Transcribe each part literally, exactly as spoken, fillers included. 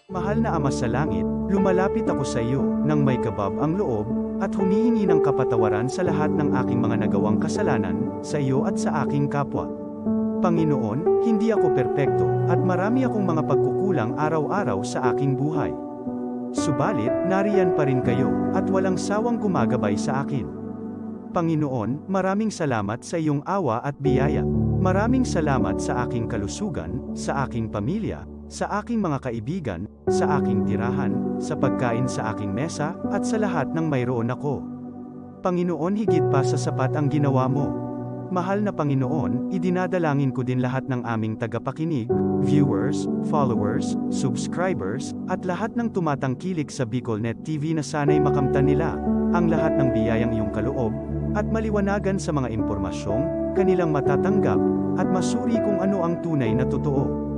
Mahal na Ama sa Langit, lumalapit ako sa iyo nang may kabab ang loob at humihingi ng kapatawaran sa lahat ng aking mga nagawang kasalanan sa iyo at sa aking kapwa. Panginoon, hindi ako perpekto at marami akong mga pagkukulang araw-araw sa aking buhay. Subalit, nariyan pa rin kayo at walang sawang gumagabay sa akin. Panginoon, maraming salamat sa iyong awa at biyaya. Maraming salamat sa aking kalusugan, sa aking pamilya, sa aking mga kaibigan, sa aking tirahan, sa pagkain sa aking mesa, at sa lahat ng mayroon ako. Panginoon, higit pa sa sapat ang ginawa mo. Mahal na Panginoon, idinadalangin ko din lahat ng aming tagapakinig, viewers, followers, subscribers, at lahat ng tumatangkilik sa BicolNet T V na sana'y makamtan nila ang lahat ng biyayang iyong kaloob at maliwanagan sa mga impormasyong kanilang matatanggap at masuri kung ano ang tunay na totoo.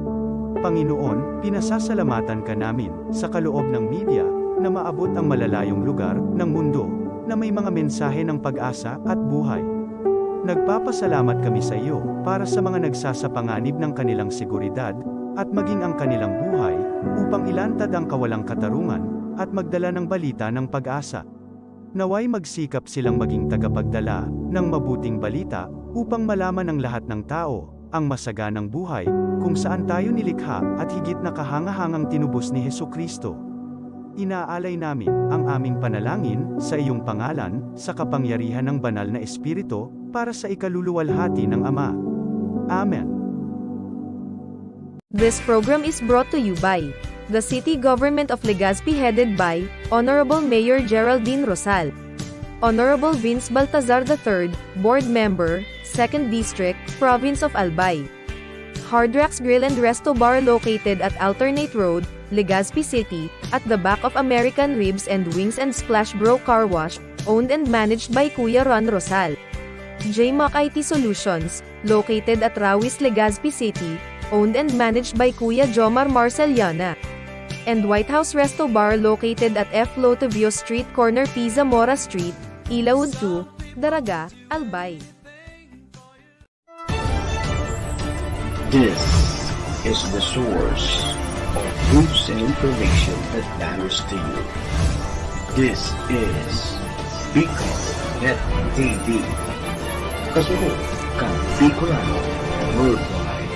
Panginoon, pinasasalamatan ka namin sa kaloob ng media na maabot ang malalayong lugar ng mundo na may mga mensahe ng pag-asa at buhay. Nagpapasalamat kami sa iyo para sa mga nagsasapanganib ng kanilang seguridad at maging ang kanilang buhay upang ilantad ang kawalang katarungan at magdala ng balita ng pag-asa. Naway magsikap silang maging tagapagdala ng mabuting balita upang malaman ng lahat ng tao ang masaganang buhay kung saan tayo nilikha at higit na kahangahangang tinubos ni Jesu-Cristo. Inaalay namin ang aming panalangin sa iyong pangalan, sa kapangyarihan ng Banal na Espiritu, para sa ikaluluwalhati ng Ama. Amen. This program is brought to you by the City Government of Legazpi, headed by Honorable Mayor Geraldine Rosal, Honorable Vince Baltazar the third, Board Member, Second District, Province of Albay. Hard Rocks Grill and Resto Bar, located at Alternate Road, Legazpi City, at the back of American Ribs and Wings and Splash Bro Car Wash, owned and managed by Kuya Ron Rosal. J Mac I T Solutions, located at Rawis, Legazpi City, owned and managed by Kuya Jomar Marceliana. And White House Resto Bar, located at F Lotovio Street, corner P Zamora Street, Ilaud two, Daraga, Albay. This is the source of news and information that matters to you. This is Bicol Net T V. Kasurog kan Bicolano Worldwide.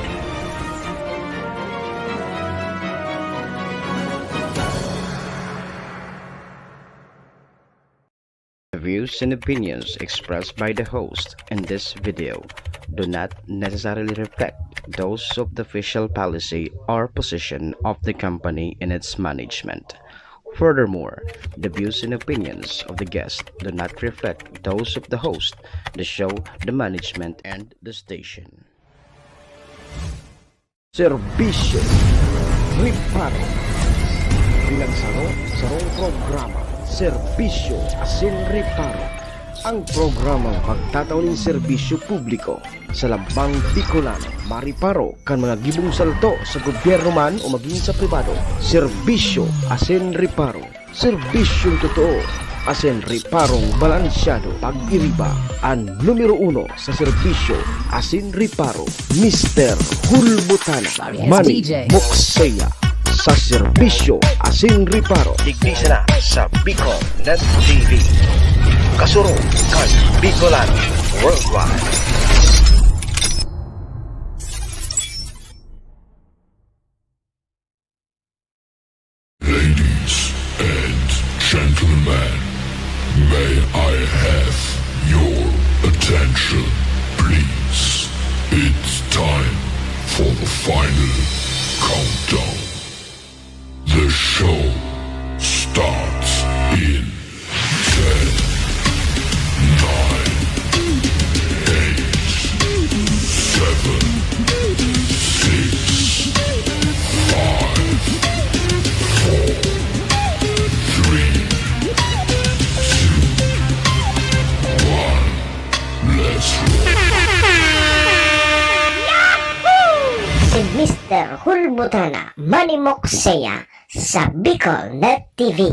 The views and opinions expressed by the host in this video do not necessarily reflect those of the official policy or position of the company and its management. Furthermore, the views and opinions of the guest do not reflect those of the host, the show, the management, and the station. Serbisyo, reparo. Bilang saro, sarong programa, serbisyo asin reparo. Ang programang magtatao nin serbisyo publiko sa lambang Bicolano, mariparo kan mga gibong salto sa gobyerno man o magin sa pribado. Serbisyo asin reparo. Serbisyong totoo asin reparong balansyado. Pag-iriba, an numero uno sa serbisyo asin reparo, Mister Hulbutana, Sorry, Manny D J. Mokseya, sa serbisyo asin reparo. Digdi sana sa Bicol Net T V. Kasurog kan Bicolano Worldwide. Ladies and gentlemen, may I have your attention, please? It's time for the final countdown. The show starts in ten, nine, eight, seven, six, five, four, three, two, one. Let's roll. Si Mister Hulbutana, Manny Mokseya, sa Bicol Net T V.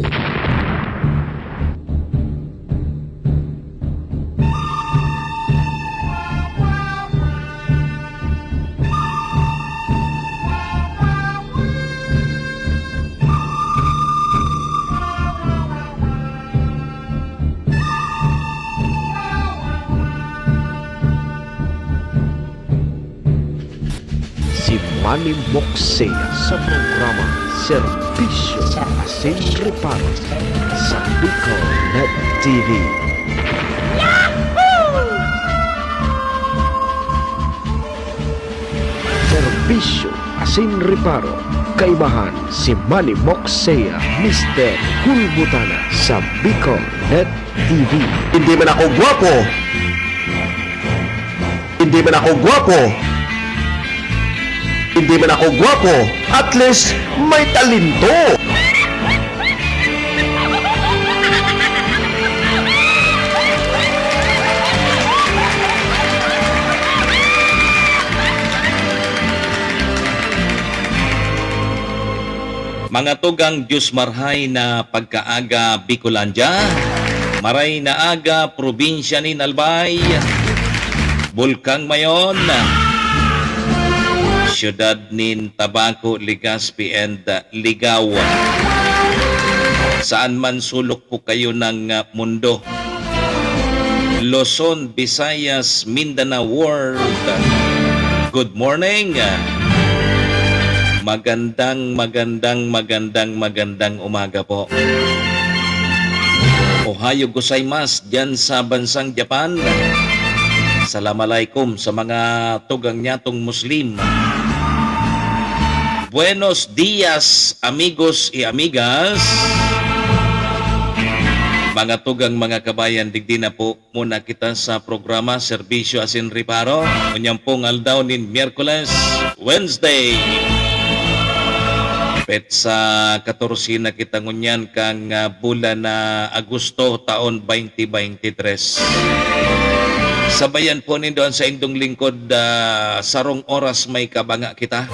Manny Moxea sa programa Serbisyo Asin Reparo sa Bicol Net T V. Serbisyo Asin Reparo, kaibahan si Manny Moxea, Mister Hulbutana sa Bicol Net T V. Hindi man ako gwapo. Hindi man ako gwapo. Hindi man ako gwapo. At least, may talento. Mga tugang, Diyos marhay na pagkaaga, Bicolandia. Maray na aga, probinsya nin Albay, Bulkang Mayon, siyudad nin Tabaco, Legazpi, and, uh, Ligao. Saan man sulok po kayo ng, uh, mundo. Luzon, Visayas, Mindanao World. Good morning. Magandang, magandang, magandang, magandang umaga po. Ohayo gozaimasu diyan sa bansang Japan. Salam alaikum sa mga tugang nyatong Muslim. Buenos dias, amigos y amigas. Mga tugang, mga kabayan, digdi na po muna kita sa programa Serbisyo Asin Reparo. Ngunyan pong aldaw nin Miyerkules, Wednesday. Petsa katorse na kita ngunyan kan, ah, bulan na Agosto, taon twenty twenty-three. Sabayan po nindo an saindong lingkod, ah, sarong oras may kabanga kita.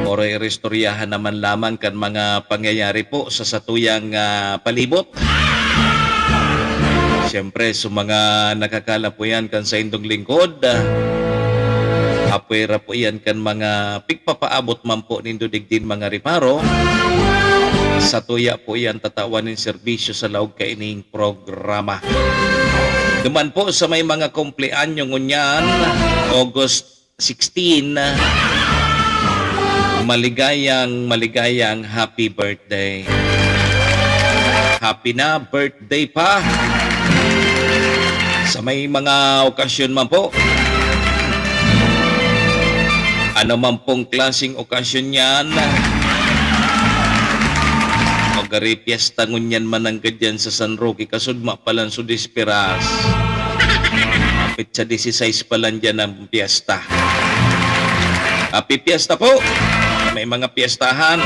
Oro iristoryahan naman lamang kan mga pangyayari po sa satuyang, ah, palibot. Siyempre, sa mga nakakala po yan kan saindong lingkod, ah, apwera po yan kan mga pigpapaabot man po nindo digdin mga reparo. Satuya po yan tatawan nin serbisyo sa laog kaining programa. Duman po sa may mga kumpleanyo ngunyan, August sixteen, maligayang, maligayang happy birthday. Happy na birthday pa. Sa may mga okasyon man po, ano man pong klaseng okasyon yan, o gari piyesta ngunyan mananggad yan sa San Roque, kasudma pa lang Sudesperas. Petsa dieciséis pa lang dyan ang piyesta. Happy Fiesta po! May mga piyestahan.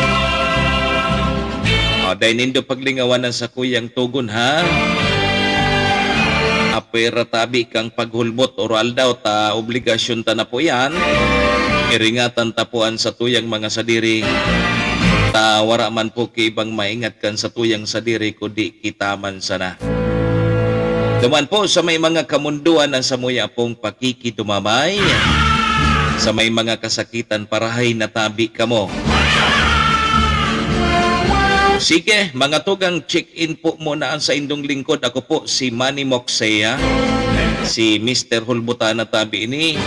O, dai nindo paglingawan ang sakuyang tugon, ha? Apwera tabi kang paghulbot, oro aldaw ta obligasyon ta na po yan. Iringatan ta po an satuyang mga sadiri. Ta wara man po ki ibang maingat kan satuyang sadiri, kundi kita man sana. Duman po sa may mga kamundoan an samuya pong pakikidumabay. Sa may mga kasakitan, parahay na tabi kamo. Sige, mga tugang, check-in po muna an saindong lingkod. Ako po si Manny Moxea, si Mister Hulbutana tabi ini,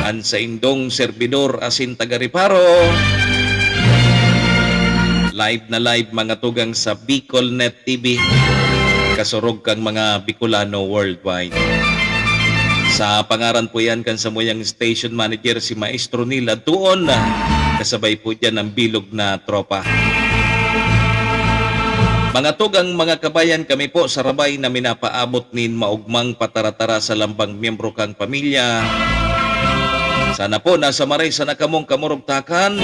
an saindong serbidor asin taga-reparo. Live na live, mga tugang, sa Bicol Net T V, kasurog kan mga Bicolano worldwide. Sa pangaran po yan kan samuyang station manager, si Maestro Neil Adtuon, kasabay po dyan ang bilog na tropa. Mga tugang, mga kabayan, kami po sarabay na minapaabot nin maogmang pataratara sa lambang miyembro kang pamilya. Sana po nasa maray sana kamong kamurugtakan.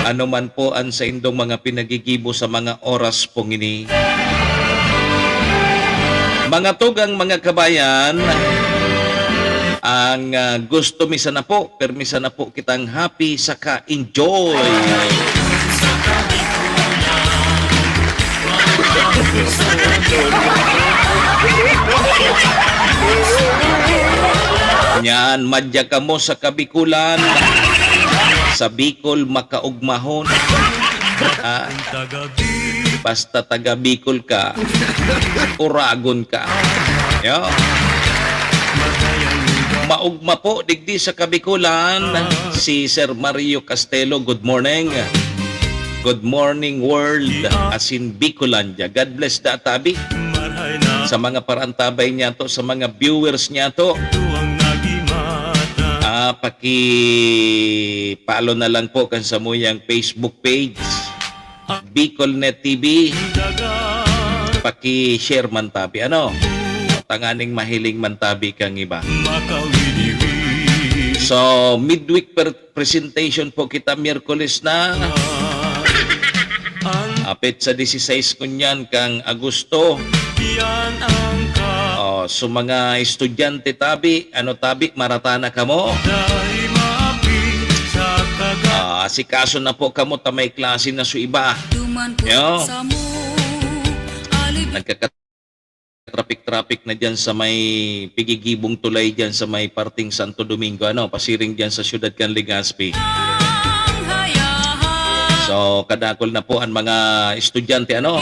Ano man po an saindong mga pinagigibo sa mga oras pong ini. Mga tugang, mga kabayan, ang, ah, gusto mi sana po, permi sana po kitang happy saka enjoy. Nyan, madya kamo sa Kabikulan. Sa Bicol, makaugmahon. Ah, basta taga Bicol ka, uragon ka. Yo. Maugma po digdi sa Kabikulan, si Sir Mario Castelo. Good morning. Good morning, world, asin Bicolandia. God bless da tabi. Sa mga parantabay niyato, sa mga viewers niyato, ah, paki-follow na lang po kan samuyang Facebook page, Bicolnet T V. Paki-share man tabi, ano? Tanganing mahiling man tabi kang iba. So, midweek per-, presentation po kita Miyerkules na. Apit sa disisais ngunyan kang Agosto. Oh, so mga estudyante tabi, ano tabi, marata na kamo? Ah, asikaso na po kamo ta may klase na so iba. Yo. Nagkaka-traffic-traffic na diyan sa may pigigibong tulay diyan sa may parting Santo Domingo, ano, pasiring diyan sa siyudad kan Legazpi. So, kadakul na po ang mga estudyante, ano,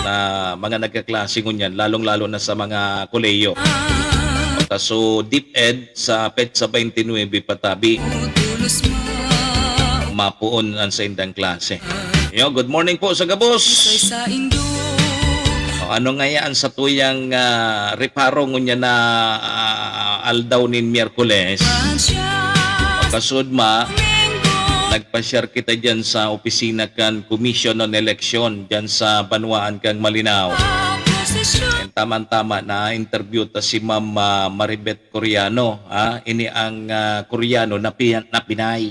na mga nagkaklase ngunyan, lalong-lalo na sa mga kolehiyo. So, DepEd sa petsa twenty-nine patabi, mapoon ang saindang klase. Yo, good morning po sa gabos. O, ano ngaya ang satuyang, ah, reparo ngunyan na, ah, aldaw nin Miyerkules? O, kasud ma, nagpasyar kita diyan sa opisina kan Commission on Election diyan sa banwaan kang Malinao. And taman-tama na interview ta si Ma'am, ah, Maribeth Koreano, ah, ini ang, ah, Koreano na pi-, na Pinay.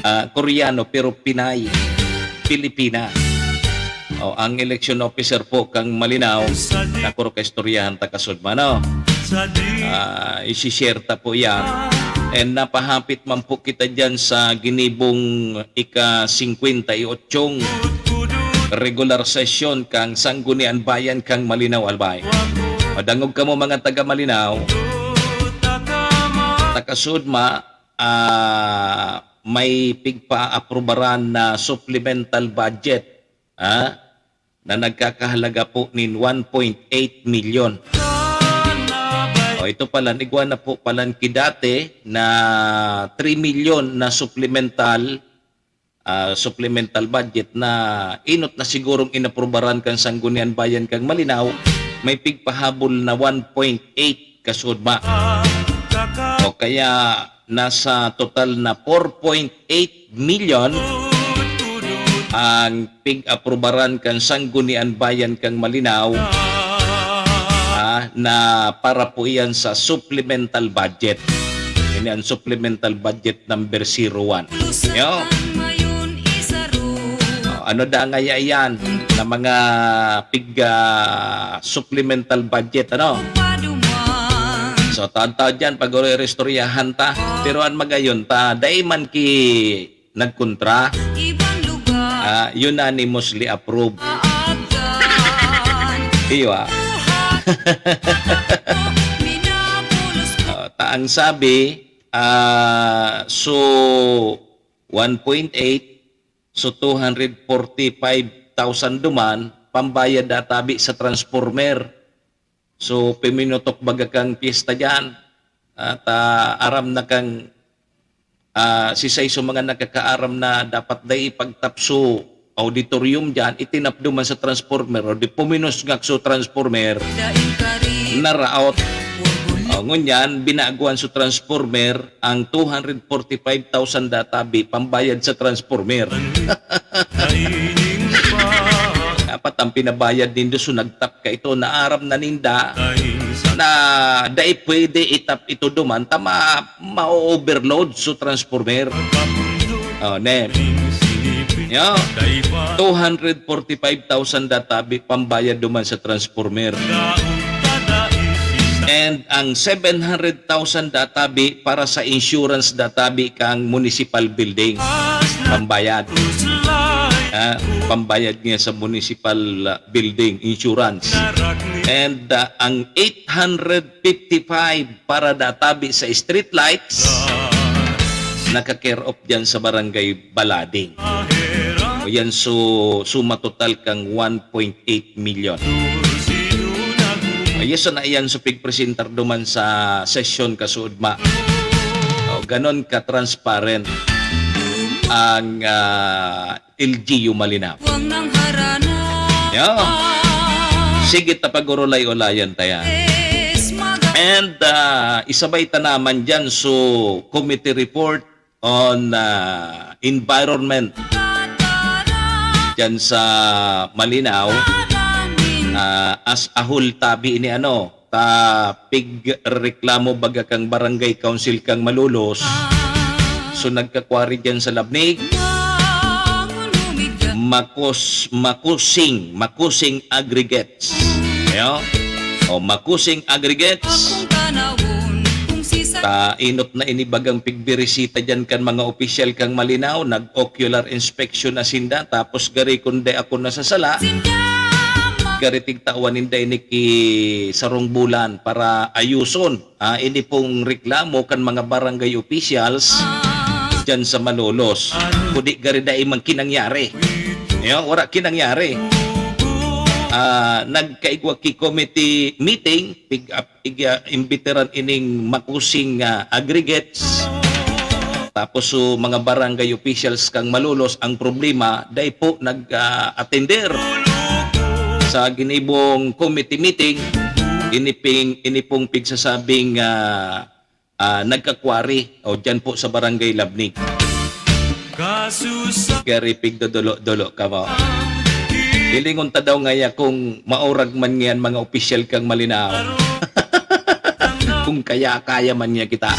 Ah, Koreano pero Pinay, Pilipina. O, ang election officer po kang Malinao, nakuro kaistoryahan ta kasud ma, no? Ah, isi-share ta po yan. And napahapit man po kita dyan sa ginibong ika-singkwenta y otsyong regular session kang Sanggunian Bayan kang Malinao, Albay. Madangog kamo, mga taga Malinao. Takasud ma, ah, may pigpaaprubaran na supplemental budget, ha, na nagkakahalaga po nin one point eight milyon. O, ito pala, igwa na po palan ki dati na three milyon na supplemental, ah, supplemental budget na inot na sigurong inaprubaran kan Sanggunian Bayan kang Malinao, may pigpahabol na one point eight kasud ma. O kaya nasa total na four point eight milyon ang pig-aprubaran kan Sanggunian Bayan kang Malinao, ah, na para po iyan sa supplemental budget. Ini ang supplemental budget number zero one. Yo. O, ano da ngaya iyan na mga pig, ah, supplemental budget, ano? So, taon-taon dyan, pag-oristoryahan ta. Pero an magayon ta, dai man ki nagkontra. Ah, unanimously approved. Iyo, ah. Ah, ta ang sabi, ah, so, one point eight, so two hundred forty-five thousand duman, pambayad da tabi sa transformer. So, piminutok baga kang piyesta diyan. At, ah, aram na kang, ah, sisay sa mga nakakaaram na dapat dai ipagtapso auditorium diyan, itinapdo man sa transformer, o di puminos nga so transformer, naraot. O, ngunyan, binaguan so transformer, ang two hundred forty-five thousand da tabi, pambayad sa transformer. Dapat ang pinabayad nindo, so nagtap ka ito, naaram na ninda na dai pwede itap ito duman, ta ma-, ma-overload so transformer. O, ne. Yo, two hundred forty-five thousand da tabi pambayad duman sa transformer. And ang seven hundred thousand da tabi para sa insurance da tabi kang municipal building. Pambayad. Ah, pambayad niya sa municipal, ah, building insurance. And, ah, ang eight hundred fifty-five para da tabi sa street lights, naka-care of diyan sa Barangay Balading. O yan, so, suma total kang one point eight milyon. Yes, na iyan so pigpresentar duman sa sesyon kasuodma. O, ganon ka-transparent ang, ah, L G U Malinao. Yeah. Sige ta pag-urulay-ulayan ta yan. And, ah, isabay ta naman dyan so committee report on, ah, environment dyan sa Malinao. Ah, as a whole tabi ini ano, ta pigreklamo baga kang barangay council kang Malolos. So, nagkakwari dyan sa Labnig. Makus-, makusing, makusing aggregates. Ayo? O, makusing aggregates. Ta inot na ini bagang pigbirisita dyan kan mga opisyal kang Malinao, nag-ocular inspection na sinda, tapos gari kun di ako nasasala, gari tigtawan ninda ini ki sarong bulan para ayuson, ah, ini pong reklamo kan mga barangay officials dyan sa Malolos. Kudi gari dai man kinangyari. Yo, wara kinangyari. Ah, nagkaigwa ki committee meeting, pig-, ig-, ah, imbitiran ining makusing, ah, aggregates. Tapos, so, mga barangay officials kang Malolos, ang problema, dai po nag, ah, atender sa ginibong committee meeting. Ini ping-, ini pong pigsasabing, ah, ah, nagkakwari o dyan po sa Barangay Labnig. Gari pigdodolo-dolo ka mo. Hilingon ta daw ngaya kung maurag man ngayan mga opisyal kang Malinao. Kung kaya-kaya man niya kita.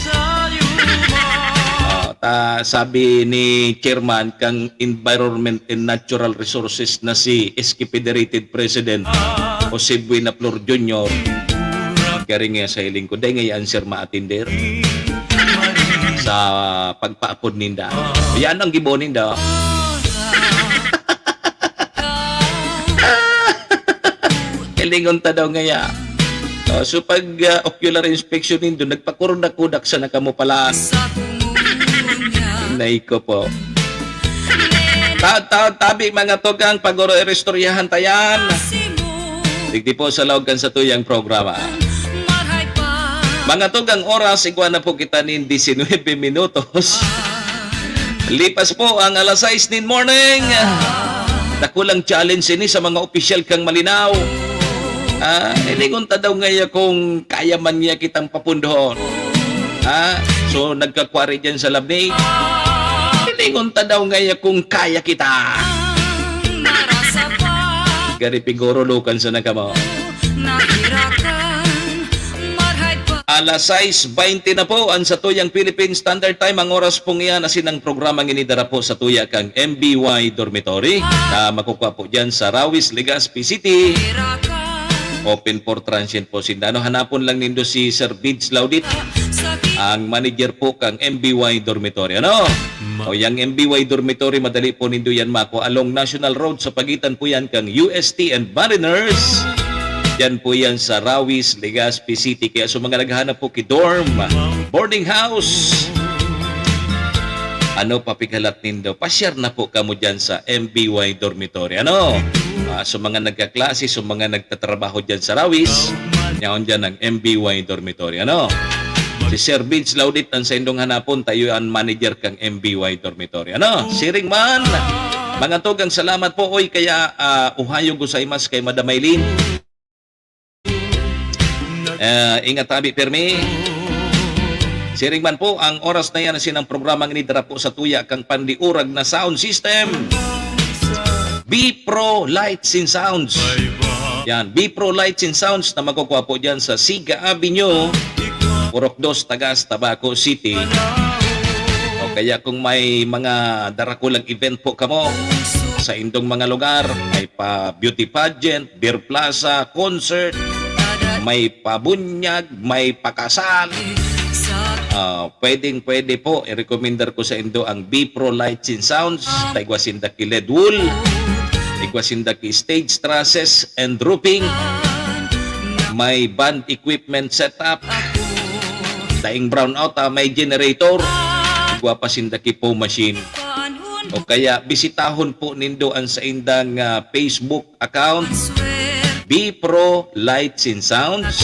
Ah, ta, sabi ni Chairman kang Environment and Natural Resources na si S K Federated President Jose Buenaflor Junior, gari nga sa hiling ko, dai nga answer maatinder sa pagpaapod ninda. Yan ang gibo ninda. Hilingon ta daw ngaya. Oh, so pag, ah, ocular inspection nindo, nagpakurudak-kudak sana kamo pala. Nay ko po. Ta-, ta-, tabi, mga tugang, pag-oro-, iristoryahan ta yan. Digdi po sa laog kan satuyang programa. Mga tugang, oras, igwa na po kita nin diecinuebe minutos. Lipas po ang alas sais nin morning. Dakulang challenge ini sa mga opisyal kang Malinao. Ah, hilingon ta daw ngaya kung kaya man niya kitang papundohon. Ah, so nagkakwari dyan sa Labnig. Hilingon ta daw ngaya kung kaya kita. Gari pigurulukan sana kamo. Alas sais beinte na po ang satuyang Philippine Standard Time. Ang oras pong iyan, asin ang programang ini dara po satuya kang M B Y Dormitory na makukuha po dyan sa Rawis, Legazpi City. Open for transient po sinda. Ano, hanapon lang nindo si Sir Bids Laudit, ang manager po kang M B Y Dormitory. Ano? O, yang M B Y Dormitory, madali po nindo yan makuha. Along National Road, sa pagitan po yan kang U S T and Mariners. Yan po yan sa Rawis, Legazpi City. Kaya sa mga naghahanap po ki dorm, boarding house, ano, papikalat nindo, pa-share na po kamo dyan sa M B Y Dormitory. Ano? Ah, sa mga nagkaklase, sa mga nagtatrabaho dyan sa Rawis, yaon dyan ang M B Y Dormitory. Ano? Si Sir Vince Laudit ang saindong hanapon, tayo ang manager kang M B Y Dormitory. Ano? Siring man, mga tugang, salamat po. Oy, kaya, ah, ohayo gozaimasu kay Madam Aileen. Eh, ingat tabi, pirmi. Siring man po, ang oras na yan, asin ang programang ini dara po satuya kang pandiurag na sound system. B Pro Lights and Sounds. Yan, B Pro Lights and Sounds na makukuha po dyan sa Siga Avenue, Purok dos, Tagas, Tabaco City. O kaya kung may mga darakulang event po kamo sa indong mga lugar, may pa beauty pageant, beer plaza, concert, may pabunyag, may pakasal. Ah, pwedeng-pwede po, i-recommendar ko sa indo ang B Pro Lights and Sounds, ta igwa sinda ki L E D wall, igwa sinda ki stage trusses and roofing, may band equipment setup, daing brownout, ah, may generator, igwa pa sinda ki foam machine. O kaya bisitahon po nindo ang saindang, ah, Facebook account, B Pro Lights and Sounds.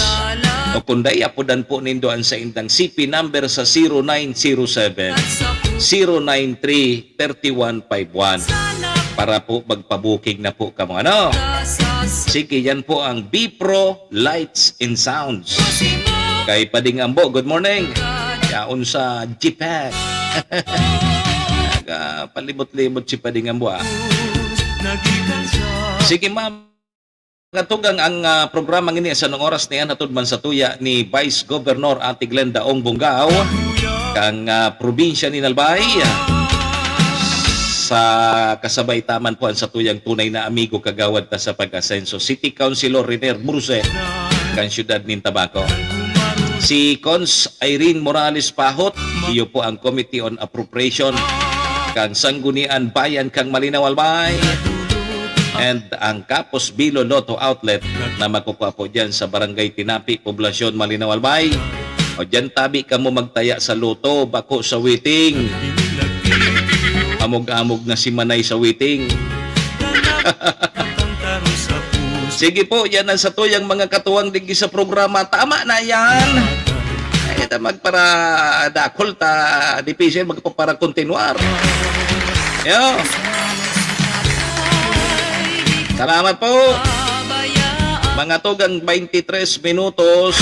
O kung dai, apodan po nindo ang saindang C P number sa zero nine zero seven, zero nine three, thirty one five one. Para po magpa-booking na po kamo, ano? Sige, yan po ang B Pro Lights and Sounds. Kay Pading Ambo, good morning. Yaon sa Japan. Nagpalimot-limot si Pading Ambo, ah. Sige, ma'am. Katugang ang, ah, programa ngini sa anong oras na yan, hatod man sa tuya ni Vice Governor Ate Glenda Ong Bungao, kang, ah, probinsya ni Albay. Sa kasabay taman po ang sa tuyang tunay na amigo, kagawad ta sa pag-asenso, City Councilor Riner Burse, kan siyudad nin Tabaco. Si Cons Irene Morales Pahot, iyo po ang Committee on Appropriation, kang Sanggunian Bayan kang Malinao Albay. And ang Kapos Bilo Lotto Outlet na makukuha po dyan sa Barangay Tinapi, Poblacion, Malinao Albay. O dyan tabi kamo magtaya sa Lotto, bako sa waiting. Amog-amog na si Manay sa waiting. Sige po, yan ang sa tuyang mga katuwang digdi sa programa. Tama na yan. Ay, ito magparadakol ta, difícil magpaparakontinuar. Yo. Salamat po. Mga tugang, twenty-three minutos,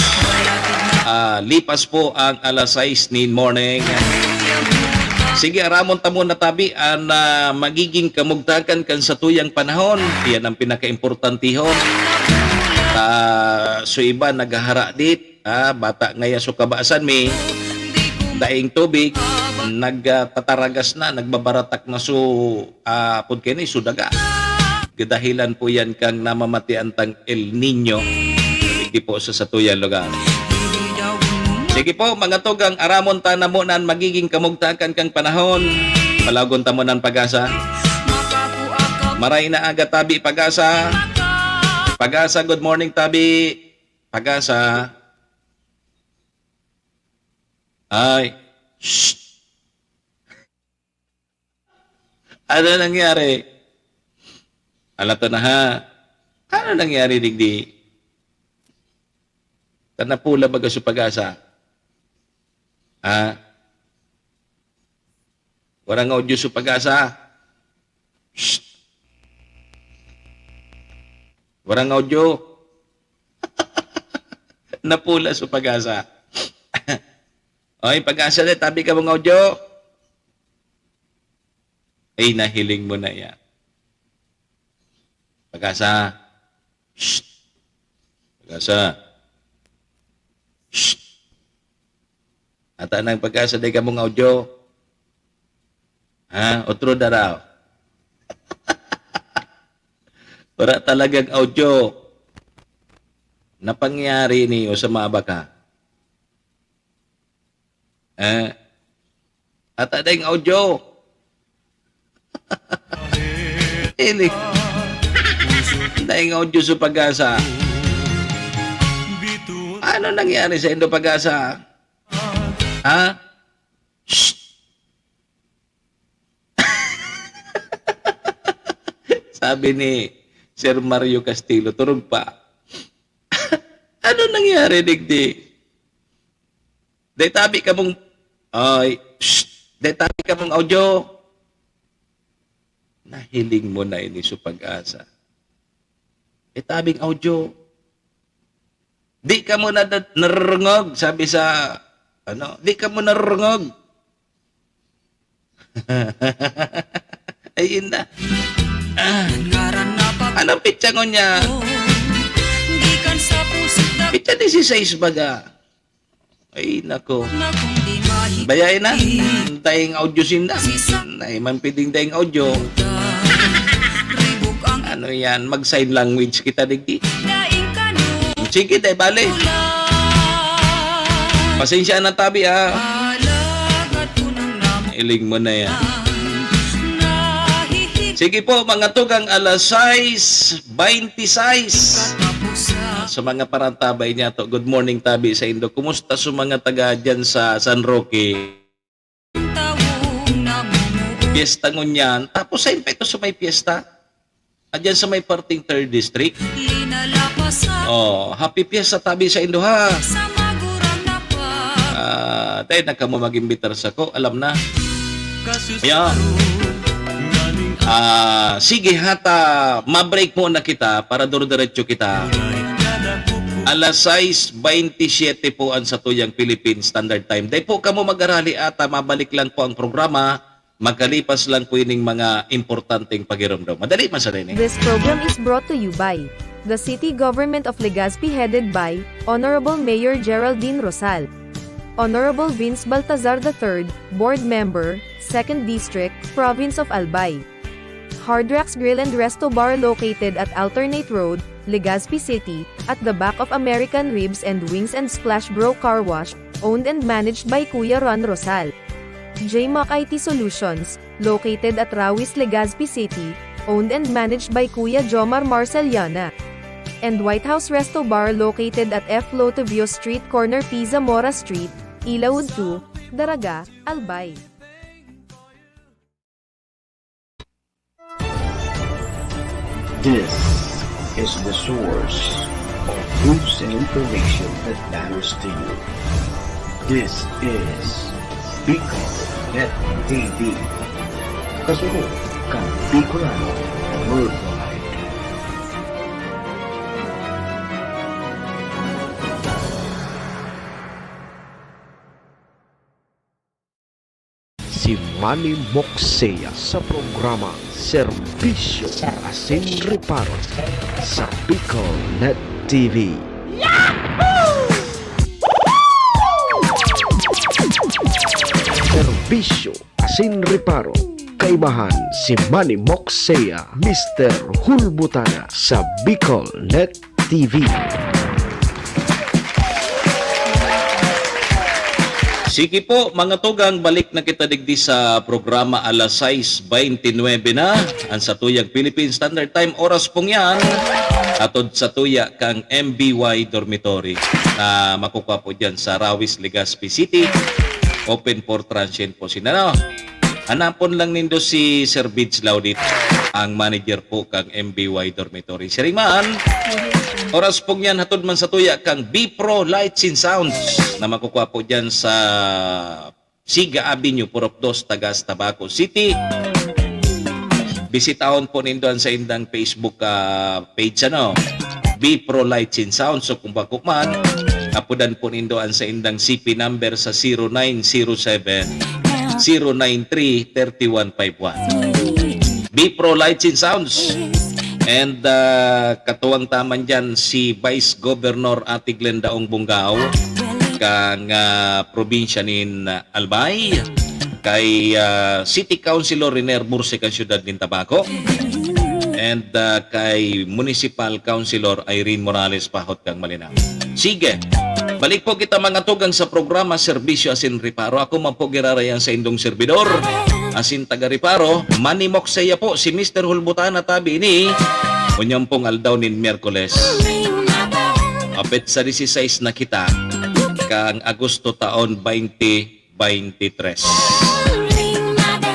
ah, lipas po ang alas sais nin morning. Sige, aramon ta muna tabi an, ah, magiging kamugtakan kan satuyang panahon. Iyan ang pinakaimportantihon. Ah, so iba naghahara dit, ah, bata ngaya so kabasan mi, daing tubig, nagtataragas na, nagbabaratak na so, ah, apod kaini, so daga. Kadahilan po yan kan namamatian tang El Niño. Digdi po sa satuyang lugar. Sige po, mga tugang, aramon ta na muna an magiging kamugtakan kan panahon. Palagon ta muna an Pag-asa. Maray na aga, tabi, Pag-asa. Pag-asa, good morning, tabi. Pag-asa. Ay. Shh. Ano nangyari? Alata na ha. Ano nangyari digdi? Ta napula baga so Pag-asa? Ha? Warang audio so Pag-asa? Shh. Warang audio. Napula so Pag-asa. Oy, Pag-asa, tabi kamong audio. Ay, nahiling mo na yan. Pag-asa. Shh. Pag-asa. Shh. Ata nang Pag-asa, dai kamong audio. Ha? Otro daraw. Wala talagang audio. Napangyari niyo sa mga baka. Eh, ata daing audio. Ini. Daing audio sa Pag-asa. Ano nangyari sa Indo Pag-asa? Ha? Shh! Sabi ni Sir Mario Castillo, "Turog pa." Ano nangyari digdi? Dai tabi kamong, ay, psst, dai tabi kamong audio. Nahiling mo na ini sa Pag-asa. Dai tabing audio. Di kamo na, narurungog, sabi sa, ano, di kamo narurungog. Ayun na. Ah. Ngaran na pag- Anong pitsa ngunyan? Gikan sa pusod na- Pitsa dieciséis baga. Ay, nako. Nakong di mahi- Bayai na. Daing audio sinda. Sisa- Ay, man piding daing audio. Ribok ang- Ano yan? Mag-sign language kita, digdi. Daing kanu- Sige, dai bale. Pasensya na tabi, ah. Alagad ko nang nam- Iling mo na yan. Nahihi- Sige po, mga tugang, alas sais, baynte sais. Sa mga parantabay niya to, good morning, tabi sa Indo. Kumusta sa mga taga dyan sa San Roque? Piyesta ngunyan. Tapos sa impeto sa may piyesta. Adyan sa may parting third district. Linalapasan Oh, happy fiesta tabi sa indo, ha? Sa magurang na pa. Ah, dahil na kamo mag-imbitar sa ko, alam na. Yeah. Ah, sige, hata, ma-break muna kita para dire-diretso kita. Alas sais baynte siyete po ang satuyang Philippine Standard Time. Dai po kamo mag-arali ata, mabalik lang po ang programa. Makalipas lang po ining mga importanteng pagiromdom. Madali man sa rin eh. This program is brought to you by the City Government of Legazpi, headed by Honorable Mayor Geraldine Rosal, Honorable Vince Baltazar the third, Board Member, Second District, Province of Albay. Hard Rocks Grill and Resto Bar located at Alternate Road, Legazpi City, at the back of American Ribs and Wings and Splash Bro Car Wash, owned and managed by Kuya Ron Rosal. J Mac I T Solutions, located at Rawis, Legazpi City, owned and managed by Kuya Jomar Marceliana. And White House Resto Bar located at F Lotovio Street, corner P Zamora Street, Ilaud two, Daraga, Albay. This is the source of news and information that matters to you. This is Bicol Net T V. Kasunod kan Bicolano Worldwide. Si Manny Moksea sa programa Serbisyo Asin Reparo sa Bicol Net T V. Serbisyo Asin Reparo. Kaibahan si Manny Moksea, Mister Hulbutana sa Bicol Net T V. Sige po, mga tugang, balik na kita digdi sa programa alas sais baynte nuebe na, ang satuyang Philippine Standard Time. Oras pong yan, atod satuya kang M B Y Dormitory na makukuha po dyan sa Rawis, Legazpi City. Open for transient po sila, no? Hanapon lang nindo si Sir Bids Laudit, ang manager po kang M B Y Dormitory. Siring man, oras pong yan, hatod man satuya kang B Pro Lights and Sounds na makukuha po dyan sa Siga Avenue, Purok dos, Tagas, Tabaco City. Bisitahon po nindo ang saindang Facebook, ah, page, ano, B Pro Lights and Sounds. So, kung bako man, apodan po nindo ang saindang C P number sa zero nine zero seven, zero nine three, thirty one five one. B Pro Lights and Sounds. And, ah, katuwang ta man dyan si Vice Governor Ate Glenda Ong Bungao, kang, ah, probinsya nin, ah, Albay, kay, ah, City Councilor Riner Burse kang siyudad nin Tabaco, and, ah, kay Municipal Councilor Irene Morales Pahot kang Malinao. Sige, balik po kita, mga tugang, sa programa Serbisyo Asin Reparo. Ako man po giraray an saindong serbidor, asin taga Reparo, Manny Moksea po, si Mister Hulbutana tabi ini. Unyang pong aldaw nin Miyerkules, apit sa dieciséis na kita, kang Agosto taon baynte baynte tres.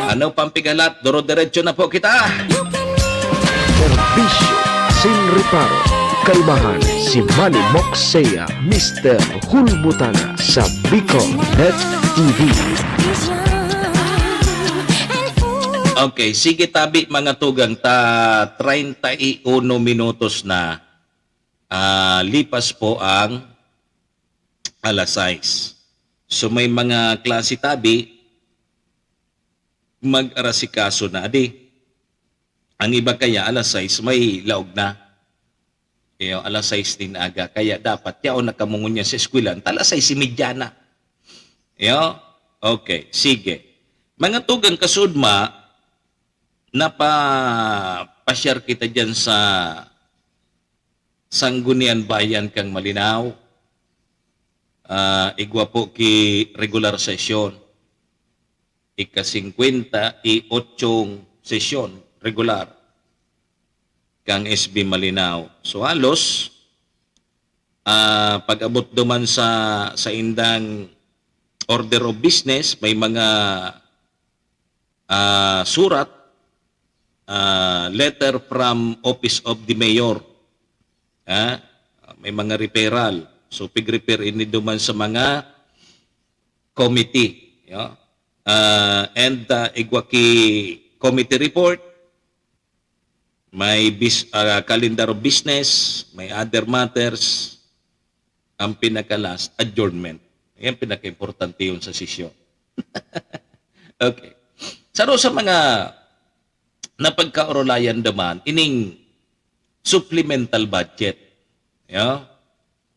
Ano pang pigalat, duro-diretso na po kita. Serbisyo Asin Reparo. Kaibahan si Manny Moksea, Mister Hulbutana sa Bicol Net T V. Okay, sige tabi, mga tugang, ta treinta y uno minutos na, ah, lipas po ang alas sais. So, may mga klase tabi, mag-arasikaso na di. Ang iba kaya, alas sais, may laog na. Iyo, alas sais nin aga. Kaya dapat, yaon na kamo ngunyan sa eskwelahan, ta alas sais y media na. Iyo? Okay, sige. Mga tugang, kasudma, napa-, pasyar kita dyan sa Sangguniang Bayan kang Malinao. Ah, igwa po ki regular session. Ika-singkwenta y otsong sesyon regular kang S B Malinao. So, halos, ah, pag-abot duman sa, sa indang order of business, may mga, ah, surat ah, letter from Office of the Mayor. Ha? May mga referral. So, pig-refer ini duman sa mga committee. Yo? Ah, and, ah, igwa ki committee report, may bis-, ah, calendar of business, may other matters, ang pinaka-last, adjournment. Yan pinaka-importante yun sa sesyon. Okay. Saro sa mga napagkaorolayan duman, ining supplemental budget. Yo?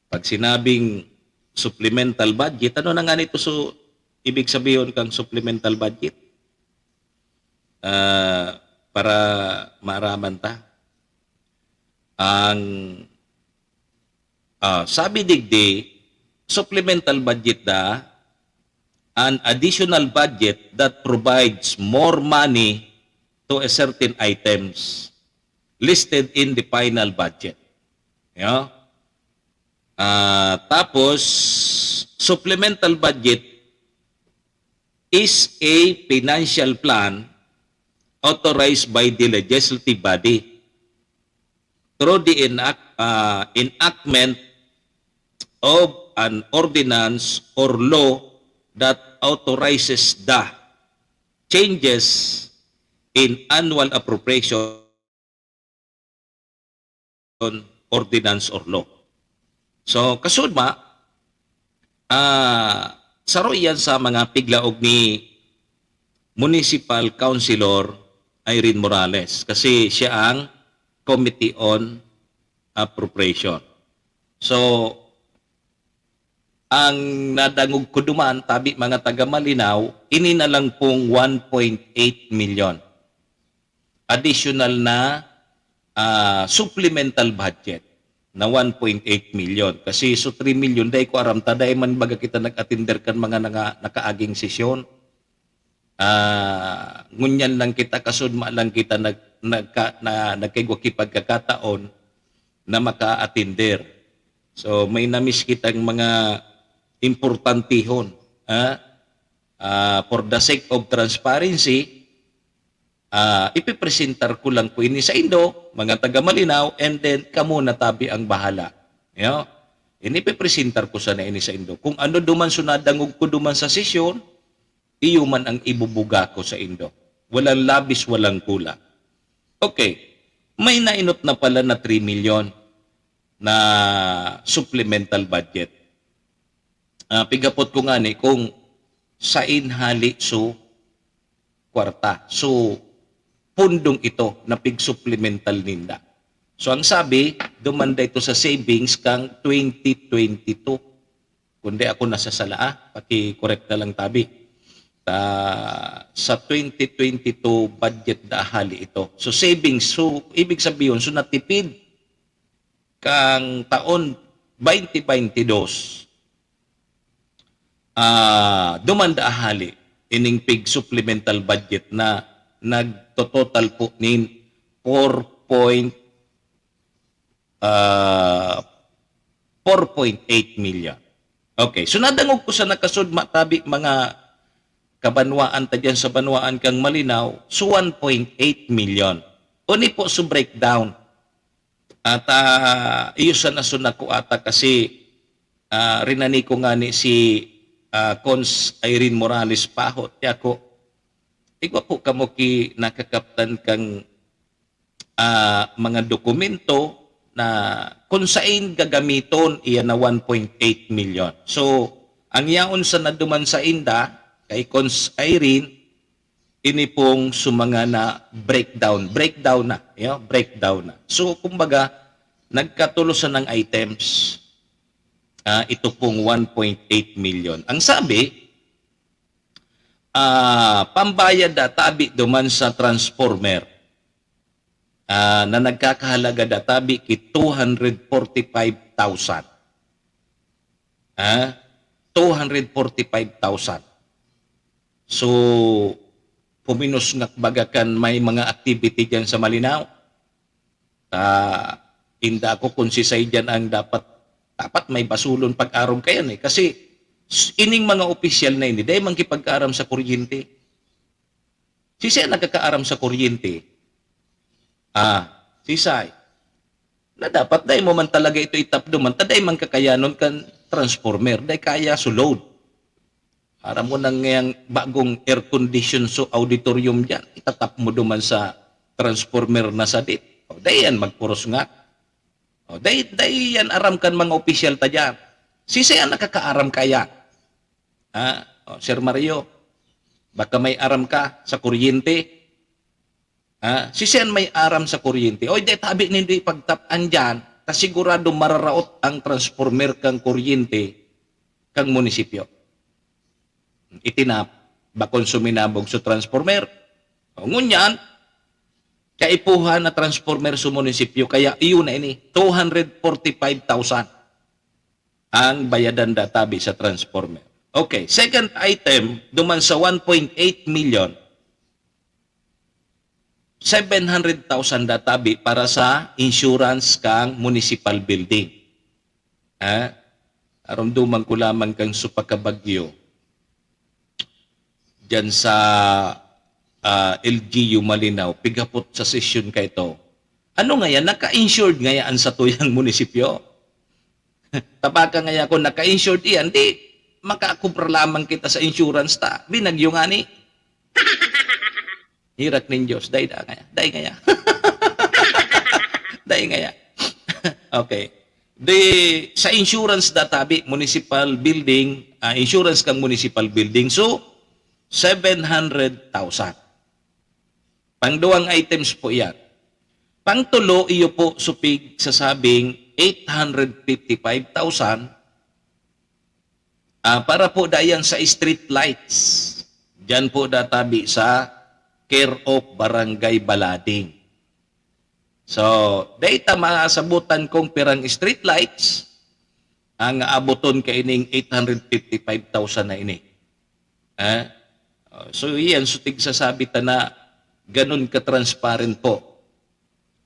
Pag sinabing supplemental budget, ano na nga nito, so, ibig sabihin kang supplemental budget? Ah, para maaraman ta. Ang, ah, sabi digdi, supplemental budget da, an additional budget that provides more money to a certain items listed in the final budget. Yo? Ah, tapos, supplemental budget is a financial plan authorized by the legislative body through the enact-, ah, enactment of an ordinance or law that authorizes the changes in annual appropriation ordinance or law. So, kasudma, ah, saro iyan sa mga piglaog ni Municipal Councilor Irene Morales kasi siya ang Committee on Appropriation. So, ang nadangog ko duman, tabi mga taga Malinao, ini na lang pong one point eight million additional na, ah, supplemental budget na one point eight million. Kasi so three million, dai ko aram ta, dai man baga kita nag-atender kan mga nanga-, nakaaging sesyon. Ah, ngunyan lang kita, kasudma lang kita nag-, nagka-, na, nagkaigwa ki pagkakataon na maka-atender. So, may na-miss kitang mga importantihon, ha? Ah, for the sake of transparency, ah, ipipresentar ko lang po ini sa indo, mga taga Malinao, and then kamo na tabi ang bahala. Yo? Ini ipipresentar ko sana ini sa indo. Kung ano duman so nadangog ko duman sa sesyon, iyo man ang ibubuga ko sa indo. Walang labis, walang kulang. Okay, may nainot na pala na three million na supplemental budget. Ah, pigapot ko ngani kung sain hali so kwarta. So, pundong ito na pig-supplemental ninda. So, ang sabi, dumanda ito sa savings kang twenty twenty-two. Kundi ako nasasala, ah, paki-correct na lang tabi. Ta, sa twenty twenty-two budget da hali ito. So, savings, so, ibig sabihin, so, natipid kang taon twenty twenty-two, ah, dumanda hali ining pig-supplemental budget na nagtototal po nin four point, ah, four point eight million. Okay, so nadangog ko sa nakasudma tabi mga kabanwaan ta diyan sa banwaan kang Malinao, so one point eight million. Oni po so breakdown. At, ah, iyo sana so nakuha ta kasi, ah, rinani ko ngani si, ah, Cons Irene Morales Pahot. Kaya ko, igwa po kamo ki nakakaptan kang, ah, mga dokumento na kung sain gagamiton iya na one point eight million. So, ang yaon sana duman sainda, kay Cons Irene, ini pong sumanga na breakdown. Breakdown na, yo, breakdown na. So, kumbaga, nagkatulo sanang items, ah, ito pong one point eight million. Ang sabi, ah, pambayad na tabi duman sa transformer, ah, na nagkakahalaga na tabi ki two hundred forty-five thousand. Ah, two hundred forty-five thousand. So, puminos nga baga kan may mga activity diyan sa Malinao. Ah, inda ako kung sisay diyan ang dapat, dapat may basulon pag-arog kayan eh. Kasi s-, ining mga opisyal na ini, dahil man kipag-aram sa kuryente. Sisay ang nagkakaaram sa kuryente? Ah, sisay? Na dapat dai mo man talaga ito itapdo man, ta dai man kakayanon kan transformer, dai kaya su load. Aram mo nang ngayang bagong air condition su auditorium diyan, itatap mo duman sa transformer na sadit. O, dai yan magpuros nga. O, dai, dai yan aram kan mga opisyal ta diyan. Sisay an nakakaaram kaya? Ha? O, Sir Mario, baka may aram ka sa kuryente? Ha? Sisay an may aram sa kuryente? O, dai tabi nindo ipagtap-an diyan, ta sigurado mararaot ang transformer kan kuryente kan munisipyo. Itinap, bakong suminabog su transformer. O, ngunyan, kaipuhan na transformer su munisipyo, kaya iyo na ini, two hundred forty-five thousand ang bayadan da tabi sa transformer. Okay, second item, duman sa one point eight million, seven hundred thousand da tabi para sa insurance kang municipal building. Ha? Aromdoman ko lamang kang su pakabagyo diyan sa, ah, L G U Malinao, pighapot sa sesyon ka ito. Ano ngaya, naka-insured ngaya an satuyang munisipyo? Tabaka ngaya kung naka-insured iyan, di makakubra lamang kita sa insurance ta. Binagyo ngani. Herak nin Diyos, dai da ngaya. Dai ngaya. Dai ngaya. Okay. Di, sa insurance da tabi, municipal building, ah, insurance kang municipal building. So, seven hundred thousand. Pangduwang items po yan. Pangtulo, iyo po su pigsasabing eight hundred fifty-five thousand, ah, para po da yan sa street lights. Diyan po da tabi sa care of Barangay Balading. So, dai ta masabutan kung pirang street lights ang aaboton kaining eight hundred fifty-five thousand na ini. Eh? Oh, so, iyan, so tigsasabi ta na ganun ka-transparent po,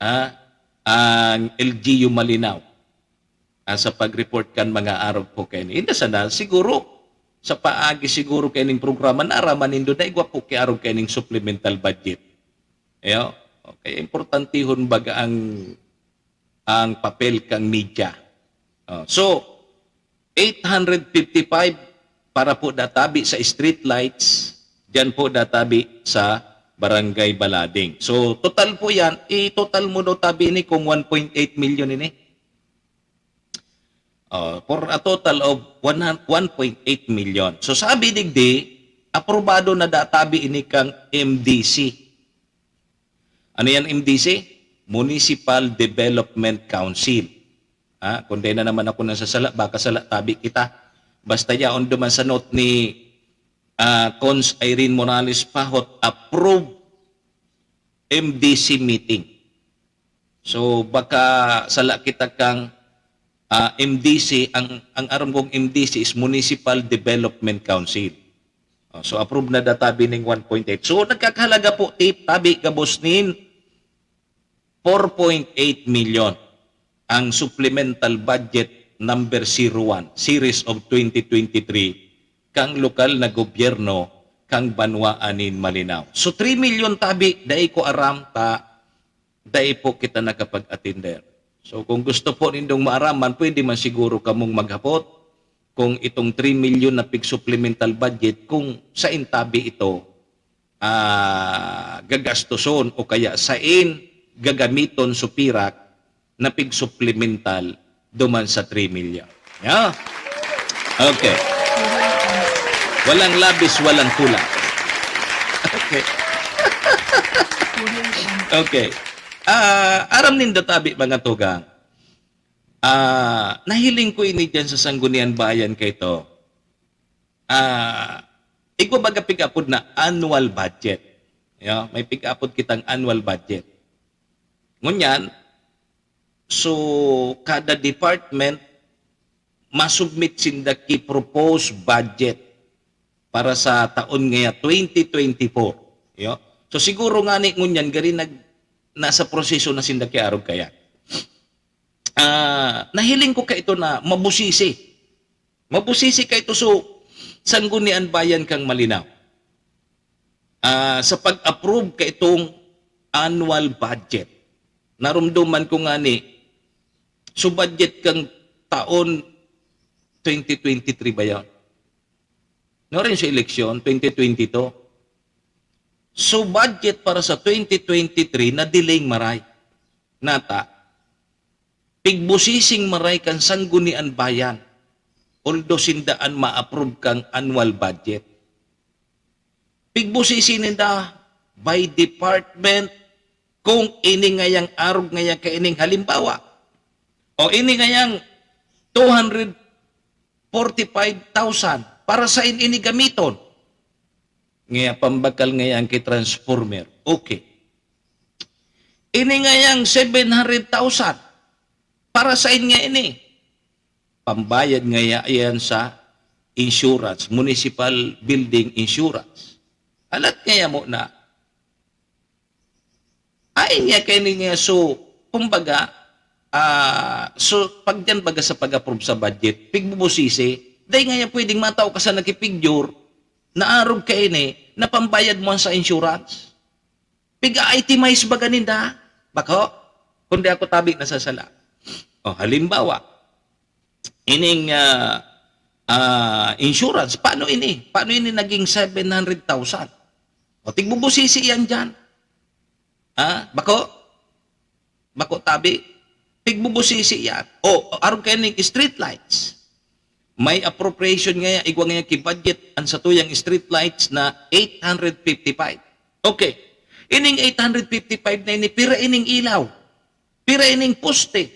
ah, ang L G U Malinao, ah, sa pag-report kan mga arog po kaini. Inda sana, siguro, sa paagi siguro kaining programa, naaraman nindo na igwa po ki arog kaining supplemental budget. Ayo? Okay, importantihon baga ang, ang papel kang media. Oh, so, eight hundred fifty-five para po da tabi sa street lights, diyan po da tabi sa Barangay Balading. So, total po yan, i-total mo daw tabi ini kung one point eight million ini. Oh, for a total of one, one point eight million. So, sabi digdi, aprobado na da tabi ini kang M D C. Ano yan, M D C? Municipal Development Council. Ha? Kung dai na naman ako nasasala, baka sala tabi kita. Basta yaon duman sa note ni, ah, Cons Irene Morales Pahot, approve M D C meeting. So, baka sala kita kang, ah, M D C, ang, ang aram kong M D C is Municipal Development Council. Oh, so, approve na da tabi ning one point eight. So, nagkakahalaga po, tip, tabi, gabos nin four point eight million ang supplemental budget number zero one, series of twenty twenty-three, kang lokal na gobyerno kang banwaan nin Malinao. So, three million tabi, dai ko aram ta, dai po kita nakapag-attender. So, kung gusto po nindong maaraman, pwede man siguro kamong maghapot kung itong three million na pig-supplemental budget, kung sain tabi ito, ah, gagastoson o kaya sain gagamiton su pirak na pig-supplemental duman sa three million. Yeah? Okay. Walang labis, walang kulang. Okay. Okay. Ah, aram nindo tabi, mga tugang. Ah, nahiling ko ini diyan sa Sanggunian Bayan kay to. Ah, igwa baga pig-apod na annual budget. Yeah, may pig-apod kitang annual budget. Ngunyan, so, kada department, masubmit sinda ki proposed budget para sa taon ngaya twenty twenty-four. Yo? So, siguro ngani ngunyan, gari nag-, nasa proseso na sinda ki arog kaya. Ah, nahiling ko kaito na mabusisi. Mabusisi kaito, so, Sanggunian Bayan kang Malinao. Ah, sa pag-approve kaitong annual budget. Narumduman ko ngani, so budget kan taon twenty twenty-three ba yan? No, rin sa eleksyon, twenty twenty-two. So budget para sa twenty twenty-three na delaying maray. Nata, pigbusising maray kan Sanggunian Bayan, although sinda an ma-approve kang annual budget. Pigbusisi ninda by department kung ini ngayang arog ngaya kaining halimbawa, o ini ngayang two hundred forty-five thousand, para sain ini gamiton? Ngaya pambakal ngayang ki transformer. Okay. Ini ngayang seven hundred thousand, para sain nga ini? Pambayad ngaya yan sa insurance, municipal building insurance. Alat ngaya mo na, ay niya kay niya, so, kumbaga, ah, so, pag diyan baga sa pag-approve sa budget, pigbubusisi, dahil ngaya pwedeng matao ka sa nakipigyor, naarog ka ini, na pambayad mo sa insurance. Piga-itemize baga ninda? Bako? Kundi ako tabi nasasala. O, halimbawa, ining, ah, ah, insurance, paano ini? Paano ini naging seven hundred thousand? O, tigbubusisi yan dyan. Ah, bako? Bako tabi? Tigbubusisi yan. O, arog kayo ning street lights. May appropriation ngaya, igwa ngaya ki-budget an satuyang street lights na eight hundred fifty-five. Okay. Ining eight hundred fifty-five na ini, pira ining ilaw? Pira ining poste?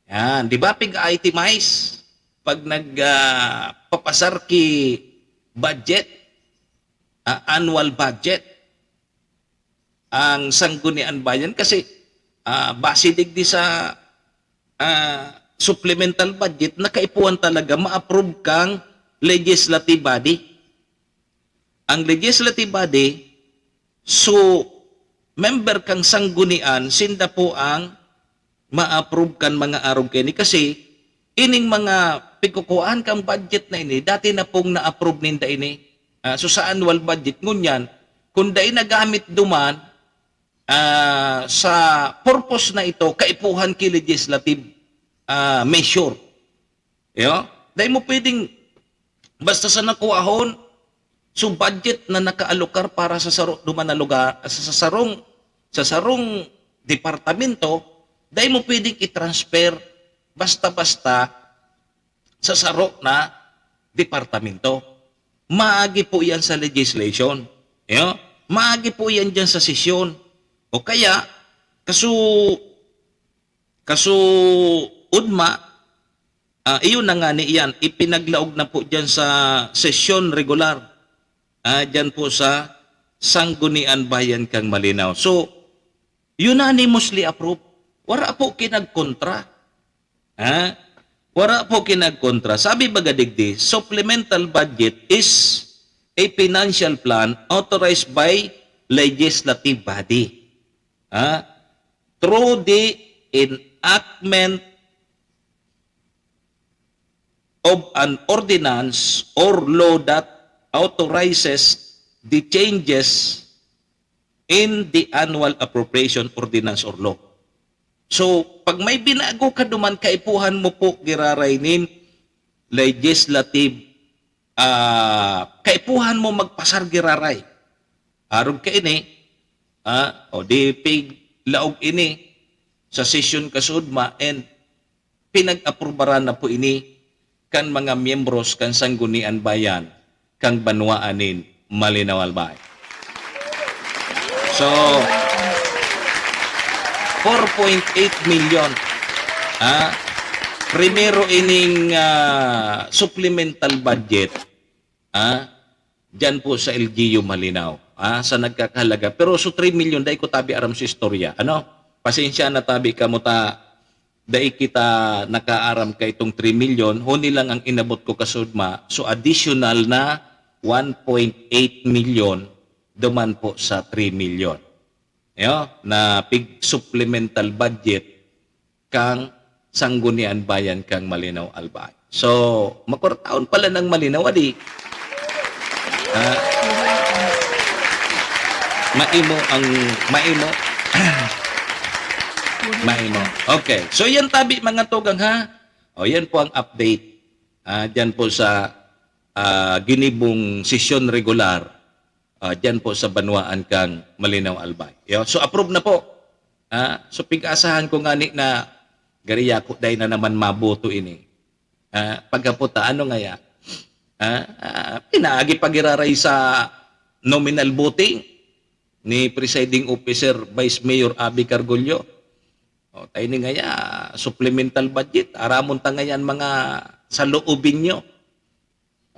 Yan, di ba, pig-itemize pag nag, ah, papasar ki budget, ah, annual budget, ang Sanggunian Bayan kasi, ah, base digdi sa, ah, supplemental budget na kaipuhan talaga ma-approve kang legislative body. Ang legislative body, so, member kang Sanggunian, sinda po ang ma-approve kan mga arog kaini. Kasi, ining mga pigkukuhaan kang budget na ini, dati na pong na-approve ninda ini. Ah, so, sa annual budget, ngunyan, kung dai nagamit duman, ah, sa purpose na ito, kaipuhan ki legislative, ah, measure. Yo? Dai mo pwedeng basta sa nakuahon, so budget na nakaalokar para sa saro duman na lugar, sa, sa sarong, sa sarong departamento, dai mo pwedeng i-transfer basta-basta sa saro na departamento. Maagi po yan sa legislation. Yo? Maagi po yan dyan sa sesyon. O kaya, kaso, kaso, udma, ah, iyon na nga ni iyan, ipinaglaog na po dyan sa sesyon regular, ah, dyan po sa Sanggunian Bayan kang Malinao. So, unanimously approved. Wara po kinagkontra. Ha? Wara po kinagkontra. Sabi baga digdi, supplemental budget is a financial plan authorized by legislative body. Ha? Through the enactment of an ordinance or law that authorizes the changes in the annual appropriation ordinance or law. So, pag may binago ka duman, kaipuhan mo po giraray nin legislative, ah, kaipuhan mo magpasar giraray. Arog kaini, ah, o di piglaog ini sa sesyon kaso udma, and pinag-aprubaran na po ini kan mga miyembros kan Sanggunian Bayan kan banwaan nin Malinao Albay. So, four point eight milyon, ah, primero ining, ah, supplemental budget, ah, diyan po sa L G U Malinao, ah, sa nagkakahalaga. Pero so three milyon, dai ko tabi aram sa istorya. Ano? Pasensya na tabi kamo ta, dai kita nakaaram ka itong three milyon. Huni lang ang inabot ko kasudma. So additional na one point eight milyon duman po sa three milyon. Yo, na pig supplemental budget kang Sanggunian Bayan kang Malinao Albay. So, makurtaon pala ng Malinao, adi. Ah, maimo ang, maimo. Mahimo. Okay. So, yan tabi, mga tugang, ha? O, yan po ang update. Ah, dyan po sa, ah, ginibong sesyon regular, ah, dyan po sa banwaan kang Malinao, Albay. Yo, so, approve na po. Ah, so, pig-asahan ko ngani na gari ako dai na naman maboto ini. Ah, pagkapota, ano ngaya? Ah, ah, pinaagi pa giraray sa nominal voting ni Presiding Officer Vice Mayor Abby Cargollo. O, tayo ni ngaya, supplemental budget. Aramon ta ngayan mga saloobin nyo.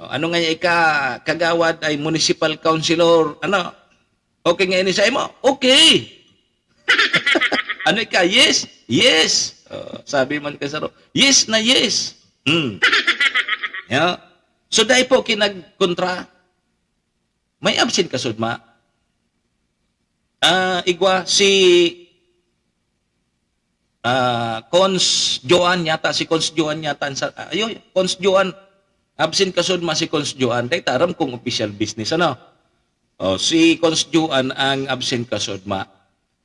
O, ano ngaya ika, kagawad ay municipal councilor, ano? Okay nga ini sa imo? Okay. Ano ika? Yes? Yes. O, sabi man ka saro, yes na yes. Hmm. Ya. So, dai po kinagkontra. May absent ka, Sudma? Ah, igwa, si, ah, Cons Joan yata, si Cons Joan yata ang sa, ah, ayun, Cons Joan. Absent ka, Sudma, si Cons Joan. Dai ta aram kung official business, ano? O, si Cons Joan ang absent ka, Sudma.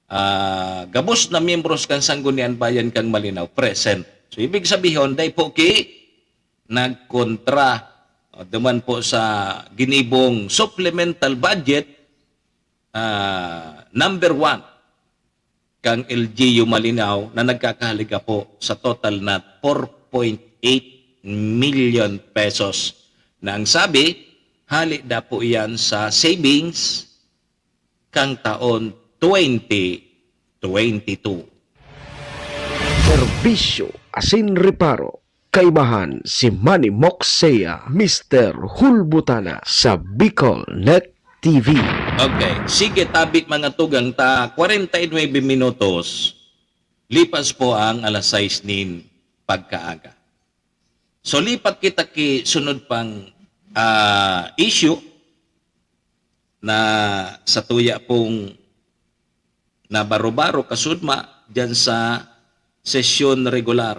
Ah, gabos na miyembros kan Sanggunian Bayan kan Malinao, present. So, ibig sabihon, dai po ki nagkontra, o, duman po sa ginibong supplemental budget, ah, number one, kang L G U Malinao na nagkakahalaga po sa total na four point eight million pesos na ang sabi, hali da po iyan sa savings kang taon twenty twenty-two. Serbisyo asin reparo, kaibahan si Manny Moxea, Mister Hulbutana sa Bicol Net T V. Okay, sige, tabi, mga tugang, ta kwarenta y nuebe minutos, lipas po ang alas sais nin pagkaaga. So, lipat kita ki sunod pang, ah, issue na sa tuya pong na baro-baro kasudma diyan sa sesyon regular.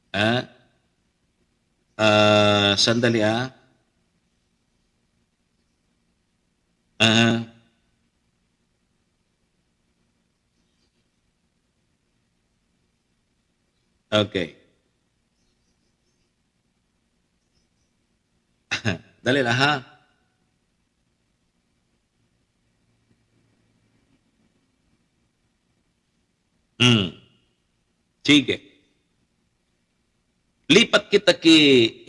Ah, ah, sandali, ah. Ah. Okay. Dali lang, ha? Hmm. Sige. Lipat kita ki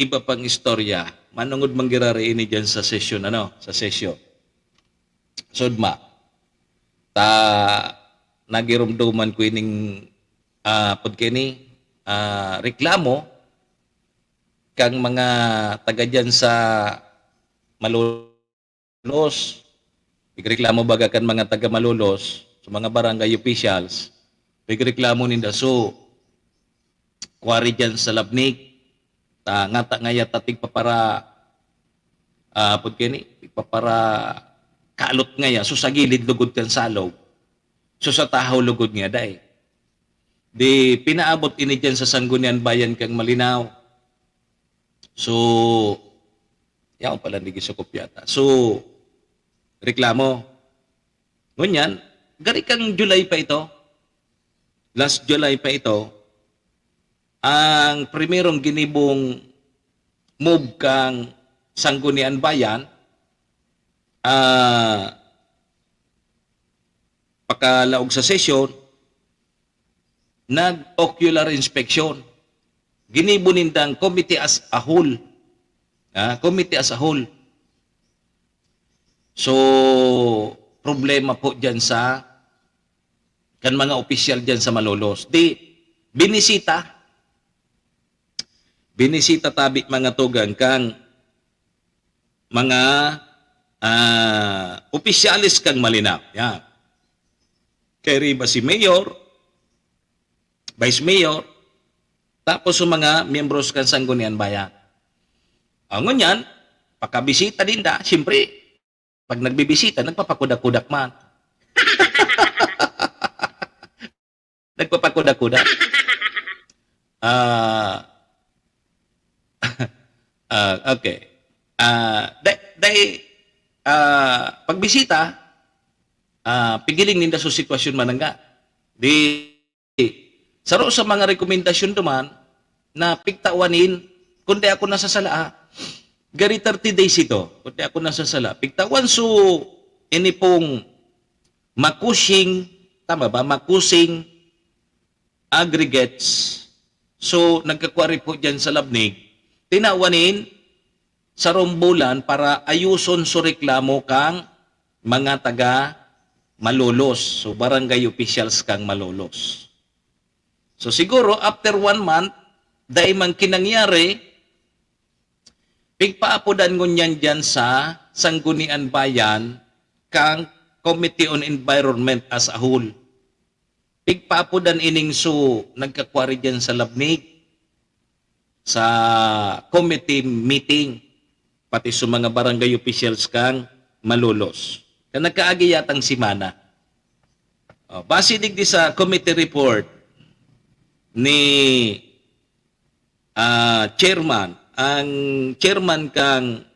iba pang istorya. Manungod man giraray ini diyan sa sesyon, ano? Sa sesyon. Sudma. Ta, nagirumduman ko ining, ah, pud kini, ah, reklamo kang mga taga diyan sa Malolos. Nagreklamo baga kan mga taga Malolos sa mga barangay officials. Nagreklamo ninda. So, kuwari diyan sa Labnik, ta, ngata ngaya ta tigpapara, ah, pud kini, tigpapara kalot ngaya, so sa gilid lugod kan salog, so sa tahaw lugod nga dai. Di pinaabot ini diyan sa Sanggunian Bayan kang Malinao. So, yaon pala, di gisukop yata. So, reklamo. Ngunyan, gari kang July pa ito, last July pa ito, ang primerong ginibong move kang Sanggunian Bayan, ah, pakalaog sa sesyon, nag-ocular inspection. Ginibo nindang committee as a whole. Ah, committee as a whole. So, problema po dyan sa, kan mga opisyal dyan sa Malolos. Di, binisita. Binisita tabi, mga tugang, kang mga, ah, opisyales kang Malinao. Yan. Kay riba si Mayor, Vice Mayor, tapos sa mga miyembros kan Sanggunian Bayan. Ah, ngunyan, pakabisita din da, siyempre, pag nagbibisita, nagpapakudak-kudak man. Nagpapakudak-kudak. Ah, ah, okay. Ah, dai, dai, ah, pagbisita, ah, pigiling ninda sa sitwasyon man nga. Di, Saro sa mga rekomendasyon duman na pigtawan nin, kung di ako nasasala, ah, gari thirty days ito, kung di ako nasasala. Pigtawan so ini pong makusing, tama ba? Makusing aggregates. So, nagkakwari po dyan sa Labnig. Tinawan nin sarong bulan para ayuson so reklamo kang mga taga Malolos. So, barangay officials kang Malolos. So, siguro, after one month, dai man kinangyari, pigpaapodan ngunyan dyan sa Sanggunian Bayan kang Committee on Environment as a whole. Pigpaapodan ining so nagkakwari dyan sa Labnig, sa committee meeting, pati sa mga barangay officials kang Malolos. Kan nagkaagi yatang semana. Oh, base digdi sa committee report ni, ah, chairman, ang chairman kang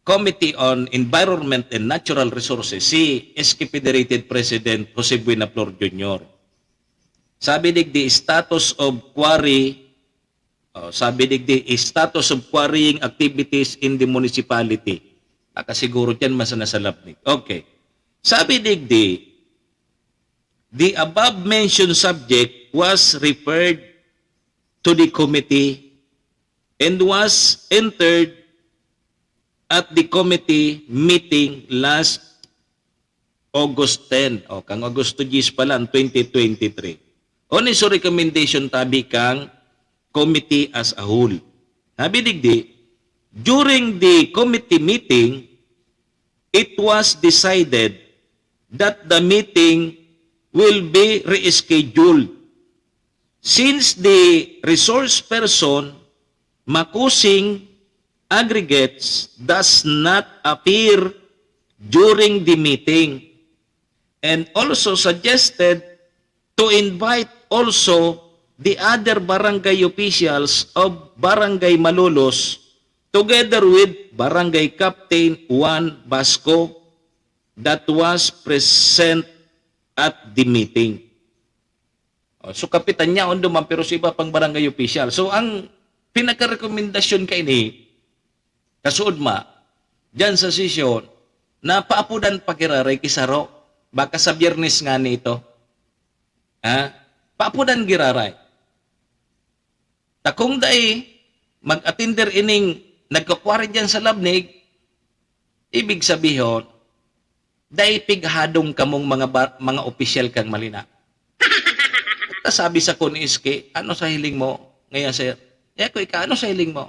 Committee on Environment and Natural Resources, si S K Federated President Jose Buenaflor Junior. Sabi digdi, status of quarry, oh, sabi digdi, status of quarrying activities in the municipality. Nakasiguro dyan, mas nasa Labnig. Okay. Sabi digdi, the above mentioned subject was referred to the committee and was entered at the committee meeting last August ten, o kang Agosto diyes pa lang, twenty twenty-three. Ano so recommendation tabi kang committee as a whole? Sabi digdi, during the committee meeting, it was decided that the meeting will be rescheduled since the resource person makusing aggregates does not appear during the meeting, and also suggested to invite also the other barangay officials of Barangay Malolos together with Barangay Captain Juan Basco that was present at the meeting. O, so, kapitan niya, on duman, pero sa iba pang barangay official. So, ang pinakarekomendasyon kaini, kasuodma, dyan sa sesyon, na paapodan pa giraray ki saro. Baka sa Biyernes ngani ito. Ha? Paapodan giraray. Ta kung dai mag-atinder ining nagkakwari diyan sa Labnig, ibig sabihon, dai pighadong kamong mga ba-, mga opisyal kan Malinao. Ta sabi sako ni S K, "Ano sa hiling mo ngaya, sir?" Ako, "Ika, ano sa hiling mo?"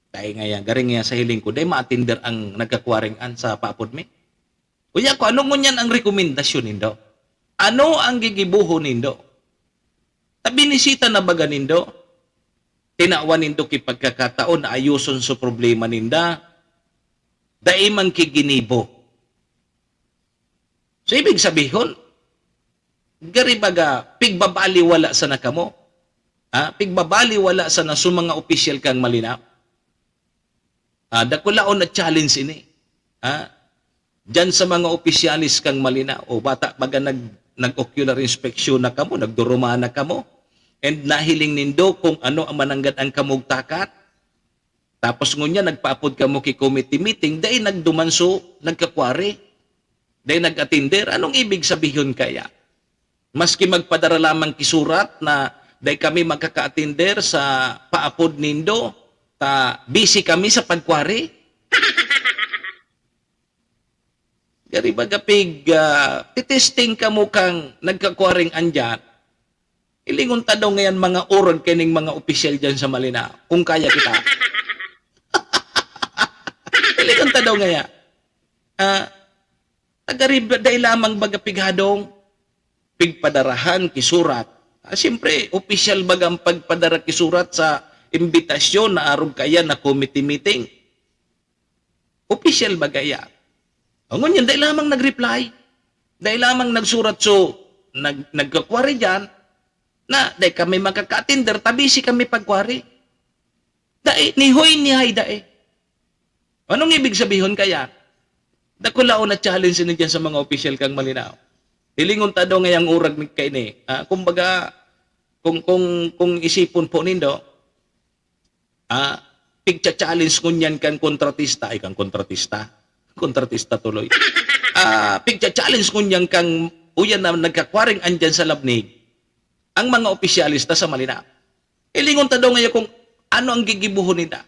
Dai ngaya, gari ngaya sa hiling ko, dai ma-atinder ang nagkakwaring an sa paapod mi. Uya ko, ano ngunyan ang rekomendasyon nindo? Ano ang gigibohon nindo? Ta binisita na baga nindo? Tinawan nindo ki pagkakataon na ayoson so problema ninda, dai man ki ginibo. So, ibig sabihon, gari baga, pigbabaliwala sana kamo. Ha? Pigbabaliwala sana so mga opisyal kang Malinao. Ah, dakulaon na challenge ini. Ha? Diyan sa mga opisyalis kang Malinao, o bata baga nag-, nag-ocular inspection na kamo, nagduruma na kamo, and nahiling nindo kung ano ang mananggad ang kamugtakan. Tapos ngunyan, nagpaapod kamo ki committee meeting, dai nagduman so nagkakwari. Dai nag-atinder. Anong ibig sabihon kaya? Maski magpadara lamang ki surat na dai kami magkaka-atinder sa paapod nindo, ta busy kami sa pagkwari. Gari baga pig, ah, titesting kamo kang nagkakwaring andyan. Hilingon ta daw ngayan mga orog kaining mga opisyal dyan sa Malinao, kung kaya kita. Hilingon ta daw ngaya. Ah, ta gari ba, dai lamang baga pighadong, pigpadarahan ki surat. Ah, siyempre, opisyal baga ang pagpadara ki surat sa imbitasyon na arog kaya na committee meeting. Opisyal baga iyan. O ngunyan, dai lamang nag-reply. Dai lamang nagsurat so, nag-, nagkakwari diyan, na dai kami makaka-atinder, ta busy kami pagkwari. Dai, ni hoy, ni hay, dai. Anong ibig sabihon kaya? Dakulaon na challenge ini diyan sa mga opisyal kang Malinao. Hilingon ta daw ngayang urag ni kaini. Ah, kumbaga, kung, kung, kung isipon po nindo, ah, pigcha-challenge ngunyan kan kontratista, ay, kan kontratista, kontratista tuloy. Ah, pigcha-challenge ngunyan kan uyan na nagkakwaring andyan sa Labnig, ang mga opisyalista sa Malinao. Hilingon ta daw ngayon kung ano ang gigibuhon ninda.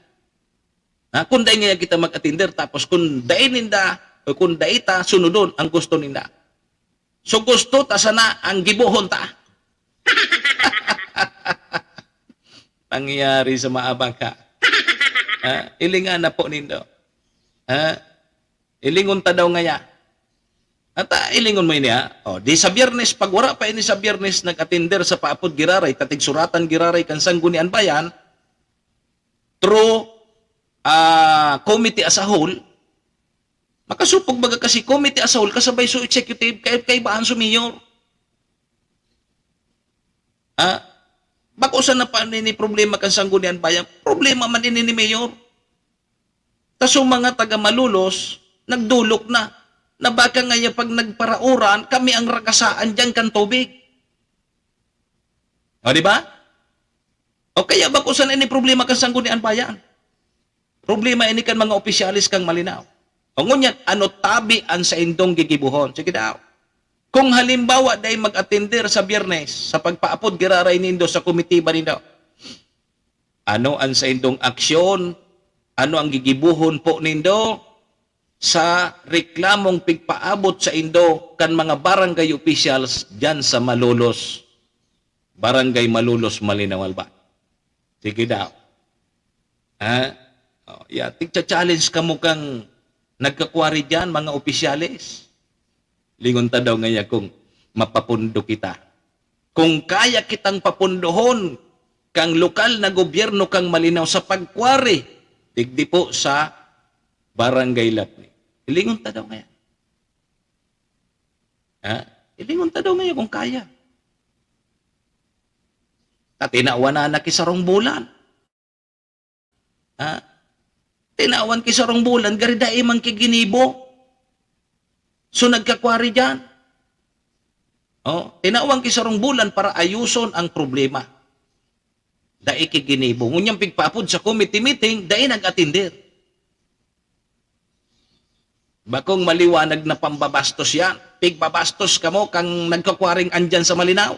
Ha? Kung dai ngayon kita mag-atinder, tapos kung dai ninda, o kung dai ta, sunodon ang gusto ninda. So gusto ta sana ang gibohon ta. Pangyayari sa maabang ka. Ha? Ilingan na po nindo. Ha? Ilingon ta daw ngaya. At ah, ilingon mo ini ha. O, di sa Biyernes, pag wala pa ini sa Biyernes, nag-atinder sa paapod giraray, tatig suratan giraray kan Sanggunian Bayan, through ah, committee as a whole, makasupog baga kasi committee as a whole, kasabay so executive, kay, kaibahan so mayor. Ha? Bako sana pa ini problema kan Sanggunian Bayan. Problema man ini ni mayor. Ta so mga taga Malolos, nagdolok na. Na baka ngaya pag nagparauran, kami ang ragasaan diyan kan tubig. O, di ba? O kaya bako sana ini problema kan Sanggunian Bayan. Problema ini kan mga opisyales kan Malinao. O ngunyan, ano tabi an saindong gigibohon? Sige daw. Kung halimbawa, dai mag-atender sa Biyernes sa pagpaapod giraray nindo sa komitiba nindo, ano an saindong aksyon? Ano ang gigibohon po nindo sa reklamong pigpaabot saindo kan mga barangay officials diyan sa Malolos? Barangay Malolos, Malinao, Albay. Sige daw. Ha? O, ya, tigcha-challenge kamo kan nagkakwari diyan, mga opisyales. Lingon ta daw ngaya kung mapapundo kita. Kung kaya kitang papundohon kang lokal na gobyerno kan Malinao sa pagkwari, digdi po sa Barangay Labnig. Ilingon ta daw ngaya. Ha? Ilingon ta daw ngaya kung kaya. Ta tinawan na na ki sarong bulan. Ha? Tinawan ki sarong bulan, gari dai man ki ginibo. So, nagkakwari diyan. O, tinawan ki sarong bulan para ayuson ang problema. Dai ki ginibo. Ngunyan pigpaapod sa committee meeting, dai nag-atender. Bakong maliwanag na pambabastos yan. Pigbabastos kamo kang nagkakwaring andyan sa Malinao.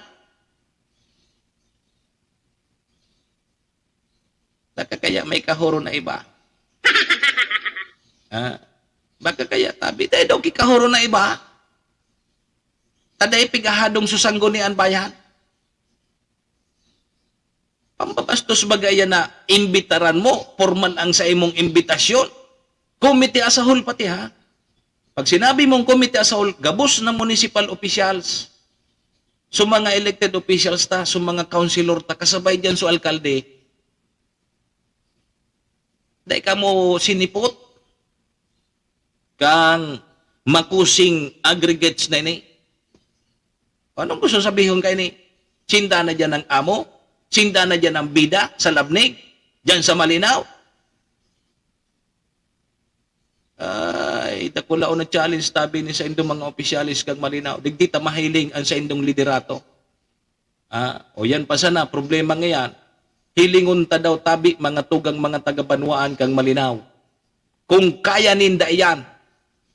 Baka kaya may kahoro na iba. Ah, baka kaya tabi, dai daw ki kahoro na iba. Ta dai pigahadong sa Sanggunian Bayan. Pambabastos baga yan na imbitaran mo, pormal ang sa imong imbitasyon. Komite asahol pati, ha? Pag sinabi mong komite asahol, gabos na municipal officials. So mga elected officials ta, so mga councilor ta, kasabay diyan so alkalde. Dai kamo sinipot kang makusing aggregates na ini. Anong gusto sabihon kaini? Sinda na diyan ang amo? Sinda na diyan ang bida sa Labnig? Diyan sa Malinao? Ay, dakulaon na challenge tabi ni saindong mga opisyales kag Malinao. Digdi ta mahiling ang saindong liderato. Ah, o yan pa sana, problema ngayan. Hilingon ta daw tabi, mga tugang, mga taga-banwaan kang Malinao. Kung kaya ninda iyan,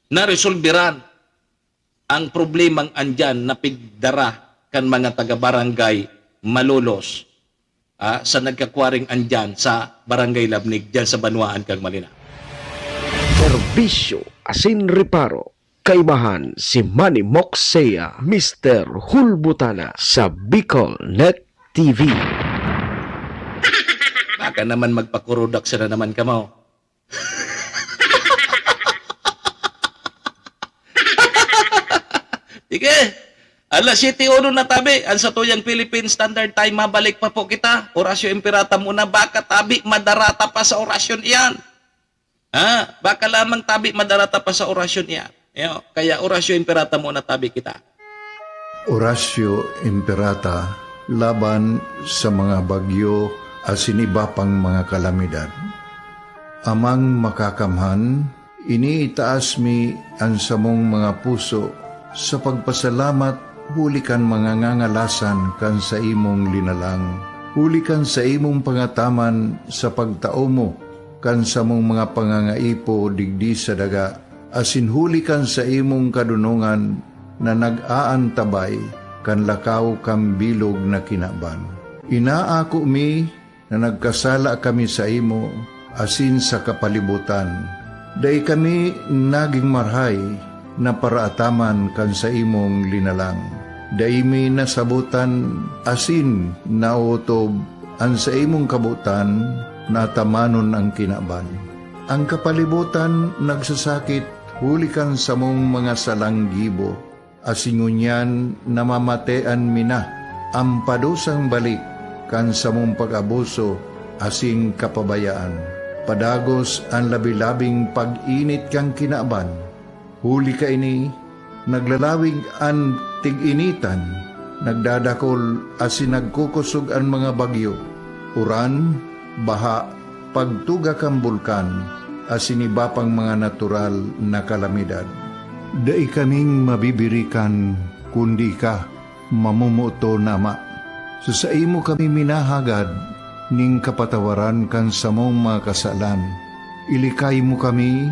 naresolberan ang problemang andyan na pigdara kan mga taga-barangay Malolos, ah, sa nagkakwaring andyan sa Barangay Labnig, dyan sa banwaan kang Malinao. Serbisyo asin reparo. Kaibahan si Manny Moxea, Mister Hulbutana sa Bicol Net T V. Baka naman magpakurudak na naman kamo. Sige. Alas siyete uno na tabi, ang satuyang Philippine Standard Time, mabalik pa po kita. Orasyo Imperata muna, baka tabi, madarata pa sa orasyon iyan. Ha? Baka lamang tabi, madarata pa sa orasyon iyan. Iyo, kaya Orasyo Imperata muna tabi kita. Orasyo Imperata laban sa mga bagyo asin iba pang mga kalamidad. Amang Makakamhan, iniitaas mi an samong mga puso sa pagpasalamat huli kan mga ngangalasan kan saimong linalang, huli kan saimong pangataman sa pagtao mo kan samong mga pangangaipo digdi sa daga, asin huli kan saimong kadonongan na nag-aantabay kan lakaw kan bilog na kinaban. Inaako mi na nagkasala kami saimo asin sa kapalibotan. Dai kami nagin marahay na paraataman kan saimong linalang. Dai mi nasabotan asin naotob an saimong kabotan na atamanon an kinaban. An kapalibotan nagsasakit huli kan samong mga salang gibo, asin ngunyan namamatean mi na an padusang balik kan samong pag-abuso asin kapabayaan. Padagos an labi-labing pag-init kan kinaban. Huli kaini, naglalawig an tig-initan, nagdadakol asin nagkukosog an mga bagyo, uran, baha, pagtuga kan bulkan, asin iba pang mga natural na kalamidad. Dai kaming mabibirikan, kundi ika, mamomoton na Ama. Sa saimo kami minahagad nin kapatawaran kan samong mga kasalan. Ilikay mo kami,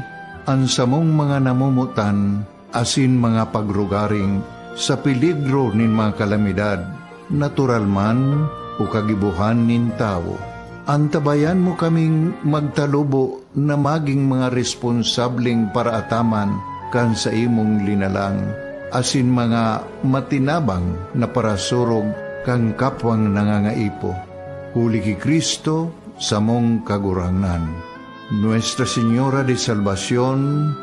an samong mga namomotan, asin mga pagrugaring sa peligro nin mga kalamidad, natural man o kagibohan nin tawo. Antabayan mo kaming magtalubo na magin mga responsableng paraataman kan saimong linalang, asin mga matinabang na parasurog kan kapwang nangangaipo. Huli ki Cristo, samong Kagurangnan. Nuestra Señora de Salvacion,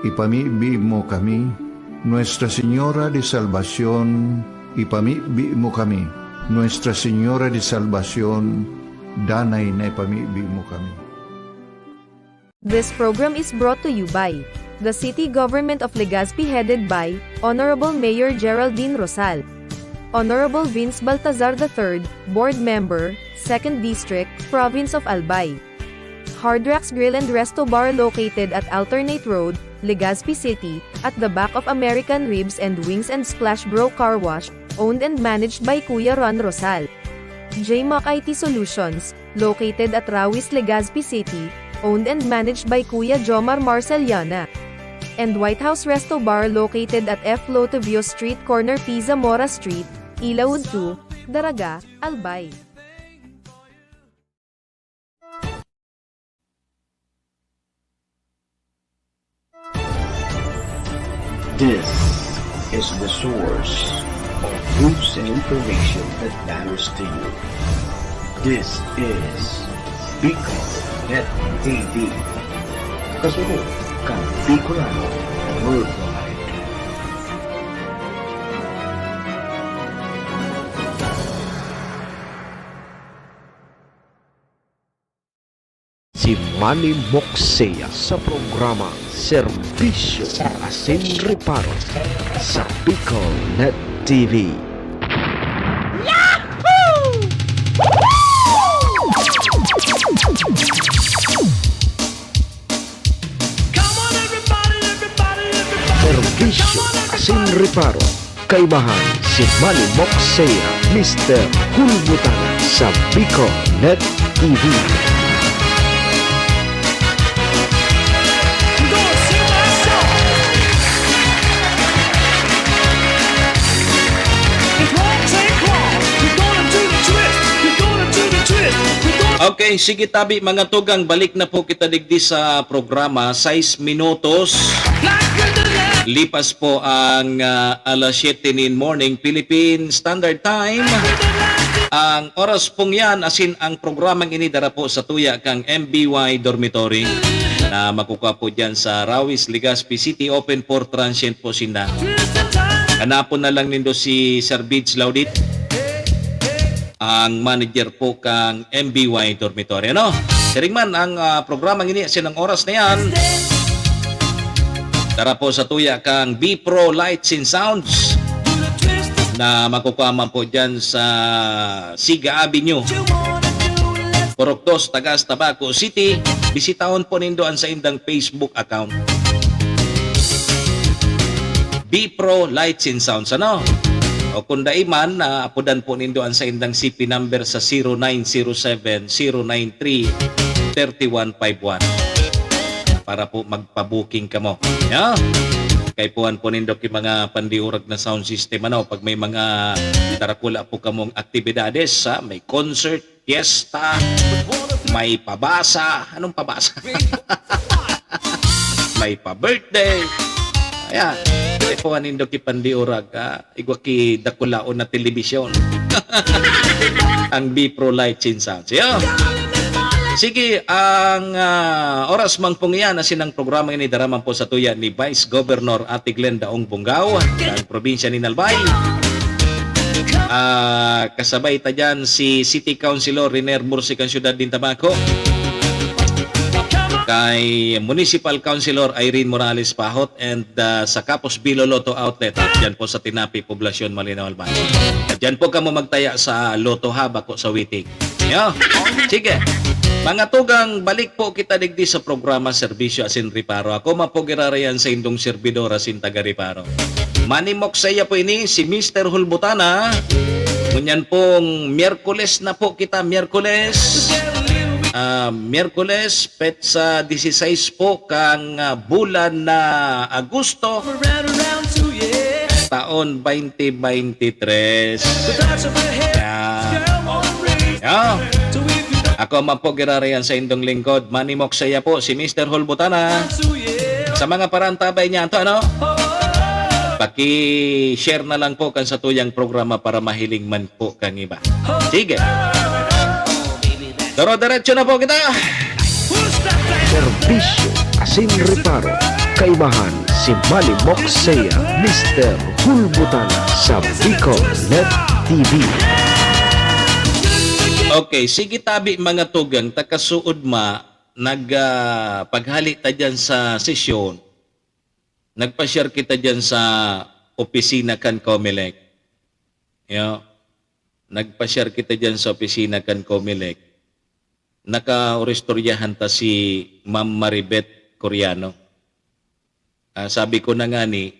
ipamibi mo kami. Nuestra Señora de Salvacion, ipamibi mo kami. Nuestra Señora de Salvacion, danay na ipamibi mo kami. This program is brought to you by the City Government of Legazpi, headed by Honorable Mayor Geraldine Rosal, Honorable Vince Baltazar the third, Board Member, Second District, Province of Albay. Hard Rocks Grill and Resto Bar, located at Alternate Road, Legazpi City, at the back of American Ribs and Wings and Splash Bro Car Wash, owned and managed by Kuya Ron Rosal. J Mac I T Solutions, located at Rawis, Legazpi City, owned and managed by Kuya Jomar Marceliana. And White House Resto Bar, located at F Lotovio Street, corner P Zamora Street, Ilaud two, Daraga, Albay. This is the source of news and information that matters to you. This is Bicol Net T V. Kasunod kan Bicolano Worldwide. Si Manny Moksea sa programa Serbisyo asin Reparo sa Bicol Net T V. Serbisyo asin Reparo. Kaibahan si Manny Moksea, Mister Kulbutan sa Bicol Net T V. Okay, sige tabi, mga tugang, balik na po kita digdi sa programa, sais minutos. Lipas po ang, ah, alas siyete nin morning, Philippine Standard Time. Ang oras pong yan, asin ang programang ini dara po sa tuya kang M B Y Dormitory na makukua po dyan sa Rawis, Legazpi City, open for transient po sinda. Hanapon na lang nindo si Sir Bids Laudit, ang manager po kang M B Y Dormitory, ano? Siring man ang, ah, programang ini, asin ang oras na yan, dara po sa tuya kang B Pro Lights and Sounds na makukua man po dyan sa Siga Avenue, Purok dos, Tagas, Tabaco City. Bisitahon po nindo ang saindang Facebook account. B Pro Lights and Sounds, ano? O kung dai man, ah, apodan po nindo ang saindang C P number sa zero nine zero seven, zero nine three, thirty one five one para po magpa-booking kamo. Ya? Kaipuhan po nindo ki mga pandiurag na sound system, ano, pag may mga darakula po kamong aktibidades, ha? May concert, fiesta, may pabasa. Anong pabasa? May pa-birthday. Ayan. Kaipuhan nindo ki pandiurag, ha? Igwa ki dakulaon na telebisyon. Ang B Pro Lights and Sounds. Yo. Sige, ang, ah, oras man pong iyan, asin ang programa ini dara man po sa tuya ni Vice Governor Ate Glenda Ong Bungao, ang probinsya ni Albay. Ah, kasabay ta dyan si City Councilor Riner Bursi kan siyudad nin Tabaco. Kay Municipal Councilor Irene Morales Pahot and, ah, sa Kapos Bilo Lotto Outlet. Diyan po sa Tinapi, Poblacion, Malinao, Albay. Diyan po kamo magtaya sa Lotto ha, bako sa Witig. Yo. Sige. Mga tugang, balik po kita digdi sa programa Serbisyo Asin Reparo. Ako man po girarayan sa indong servidor asin taga Reparo. Manimok saiya po ini, si Mister Hulbutana. Ngunyan pong Miyerkules na po kita, Miyerkules. Ah, Miyerkules, petsa dieciséis po kang, ah, bulan na Agosto, taon twenty twenty-three. Yan. Yo. Ako man po girarayan sa indong lingkod. Manimok saiya po, si Mister Hulbutana. Sa mga parantabay niya, to, ano? Paki-share na lang po kan sa tuyang programa para mahiling man po kang iba. Sige. Doro-diretso na po kita. Serbisyo asin reparo. Kaibahan si Manimok saiya, Mister Hulbutana sa Bicol Net T V. Okay, sige tabi mga tugang, takasuod ma, nag, ah, paghali ta dyan sa sesyon, nagpa-share kita dyan sa opisina kan Comelec. Yo, nagpa-share kita dyan sa opisina kan Comelec. Nakaoristoryahan ta si Ma'am Maribeth Coriano. Ah, sabi ko na nga ni,